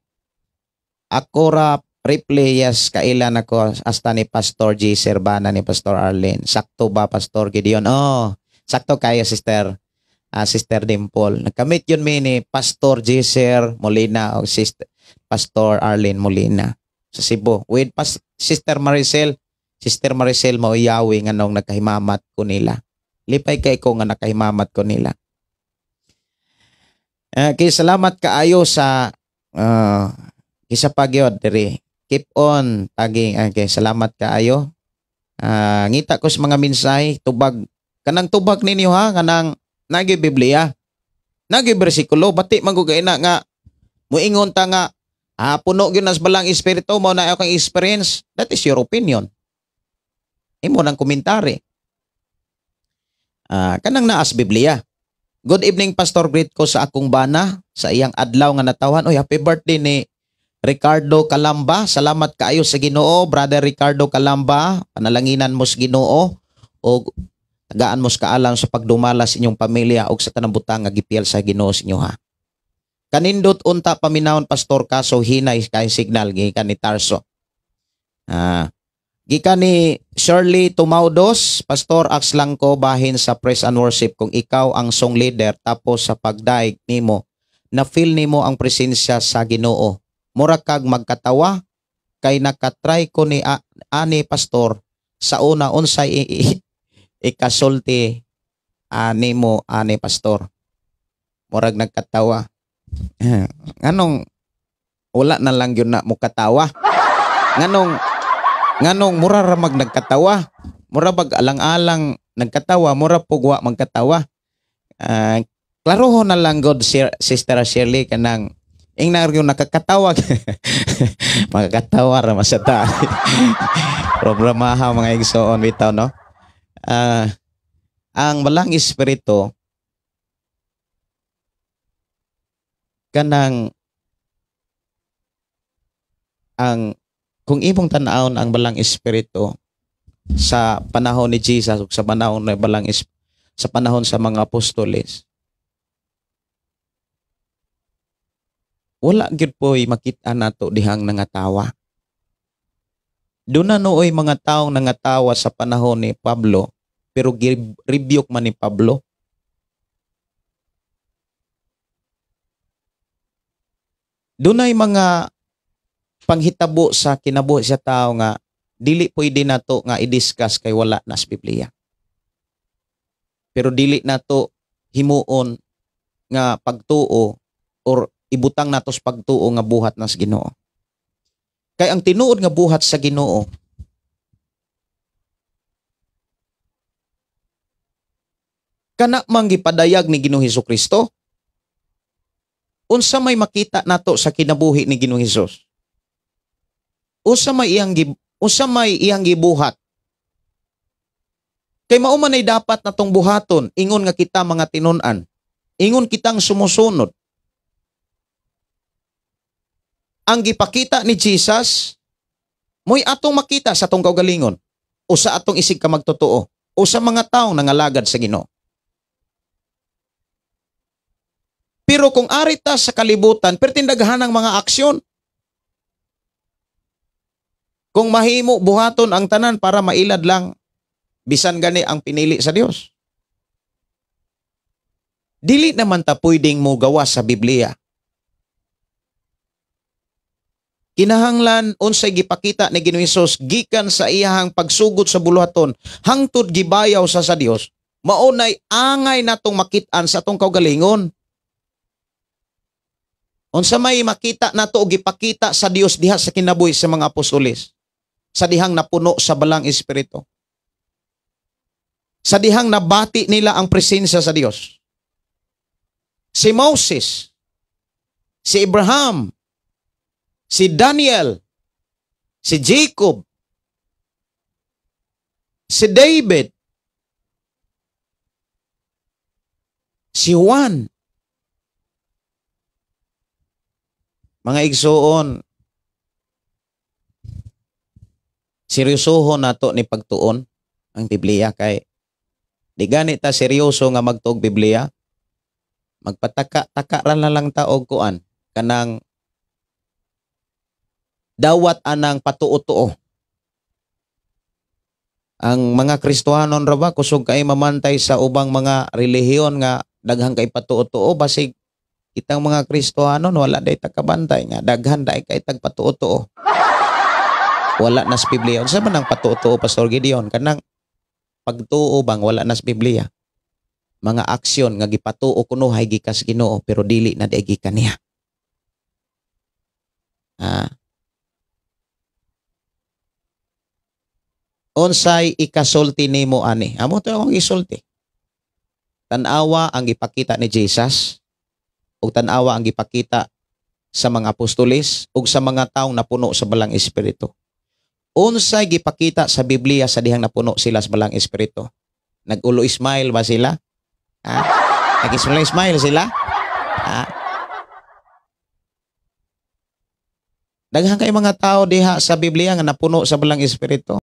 Ako ra replay, yes, kailan ako hasta ni Pastor G. Servana ni Pastor Arlene. Sakto ba Pastor Gideon? Oh, sakto kayo sister. Sister Dimple. Nagkamit yun mi ni Pastor G. Ser Molina o Sister Pastor Arlene Molina sa Cebu. With Sister Maricel. Sister Maricel mauyawi nga nung nagkahimamat ko nila. Lipay kay ko nga nakahimamat ko nila. Kay salamat kaayo sa isa pa gyud diri. Keep on tagging. Okay, salamat kaayo. Ngita ko sa mga mensahe, tubag kanang tubag ninyo ha, kanang nagi Biblia. Nagi bersikulo, bati man gud na nga muingon ta nga puno gyud nas Balang Espiritu mo na akong experience. That is your opinion. Imo nang komentary. Kanang naas Biblia. Good evening Pastor, greet ko sa akong bana sa iyang adlaw nga natawhan. Oy, happy birthday ni Ricardo Calamba. Salamat kaayo sa Ginoo, Brother Ricardo Calamba. Panalanginan mo sa Ginoo o tagaan mo sa kaalam sa pagdumala sa inyong pamilya og sa tanang butang nga gipiyal sa Ginoo sa inyo ha. Kanindot unta paminawon Pastor, kaso hinay kay signal gikan ni Tarso. Gikan ni Shirley Tumaudos, Pastor, aks lang ko bahin sa praise and worship kung ikaw ang song leader tapos sa pagdaig nimo na feel nimo ang presensya sa Ginoo. Mura kag magkatawa kay nakatry ko ni ani pastor sa una unsay ikasulti ani mo ani pastor. Murag nagkatawa. Nganong wala na lang yun na mukatawa? Nganong mura ra mag nagkatawa? Mura bag alang-alang nagkatawa, mura pugwa magkatawa. Klaroho na lang god Sister Shirley kanang ingnar yung nakakatawa. Makakatawa ra masata. Problemaha mga igsoon bitaw no. Ang Balang Espiritu kanang ang kung imong tan-awon ang Balang Espiritu sa panahon ni Jesus ug sa panahon ni Balang sa panahon sa mga apostoles, wala gyud poy makita nato dihang nangatawa. Doon na nooy mga taong nangatawa sa panahon ni Pablo, pero rebuke man ni Pablo. Dunay mga panghitabo sa kinabuhi sa tao nga dili pwede nato nga i-discuss kay wala na sa Biblia. Pero dili nato himuon nga pagtuo or ibutang nato sa pagtuo nga buhat na sa Ginoo. Kay ang tinuod nga buhat sa Ginoo kana mang gipadayag ni Ginoong Hesukristo. Unsa may makita nato sa kinabuhi ni Ginoong Hesus? Unsa may iyang gibuhat? Kay mao man ay dapat natong buhaton, ingon nga kita mga tinun-an, ingon kitang sumusunod. Ang gipakita ni Jesus Mo'y atong makita sa atong kaugalingon o sa atong isig ka magtotoo o sa mga taong nangalagad sa Ginoo. Pero kung ari ta sa kalibutan, pertindaghan ang mga aksyon. Kung mahimo buhaton ang tanan para mailad lang bisan gani ang pinili sa Dios. Dili naman ta pwedeng mo gawas sa Biblia. Kinahanglan unsay gipakita ni Ginoong Hesus gikan sa iyahang pagsugod sa buluhaton hangtod gibayaw sa Dios, maunay angay natong makit-an sa atong kaugalingon. Unsa may makita nato o gipakita sa Dios diha sa kinabuhi sa mga apostoles, sa dihang napuno sa balang espiritu, sa dihang nabati nila ang presensya sa Dios. Si Moses, si Abraham, si Daniel, si Jacob, si David, si Juan. Mga igsuon, seryosohon nato ni pagtuon ang Biblia kay di gani ta seryoso nga magtuog Biblia. Magpataka-taka ra na lang ta og kuan kanang dawat anang patuo-tuo. Ang mga Kristohanon ra ba kusog kay mamantay sa ubang mga relihiyon nga daghang kay patuo-tuo, basig kitang mga Kristohanon wala day takabantay nga daghan day kay tagpatuo-tuo. Wala na sa Biblia. Unsa man ang patuo-tuo, Pastor Gideon? Kanang pagtuo bang wala na sa Biblia? Mga aksyon nga gipatuo kunuhay gikas Ginoo pero dili na day gikan niya. Unsay ikasulti nimo ani? Amo to akong isulti. Tan-awa ang gipakita ni Jesus ug tan-awa ang gipakita sa mga apostoles ug sa mga taong napuno sa balang espiritu. Unsay gipakita sa Biblia sa dihang napuno sila sa balang espiritu? Nag-ulo smile ba sila? Ha? Nag-smile sila? Ha? Daghan kay mga tao diha sa Biblia nga napuno sa balang espiritu.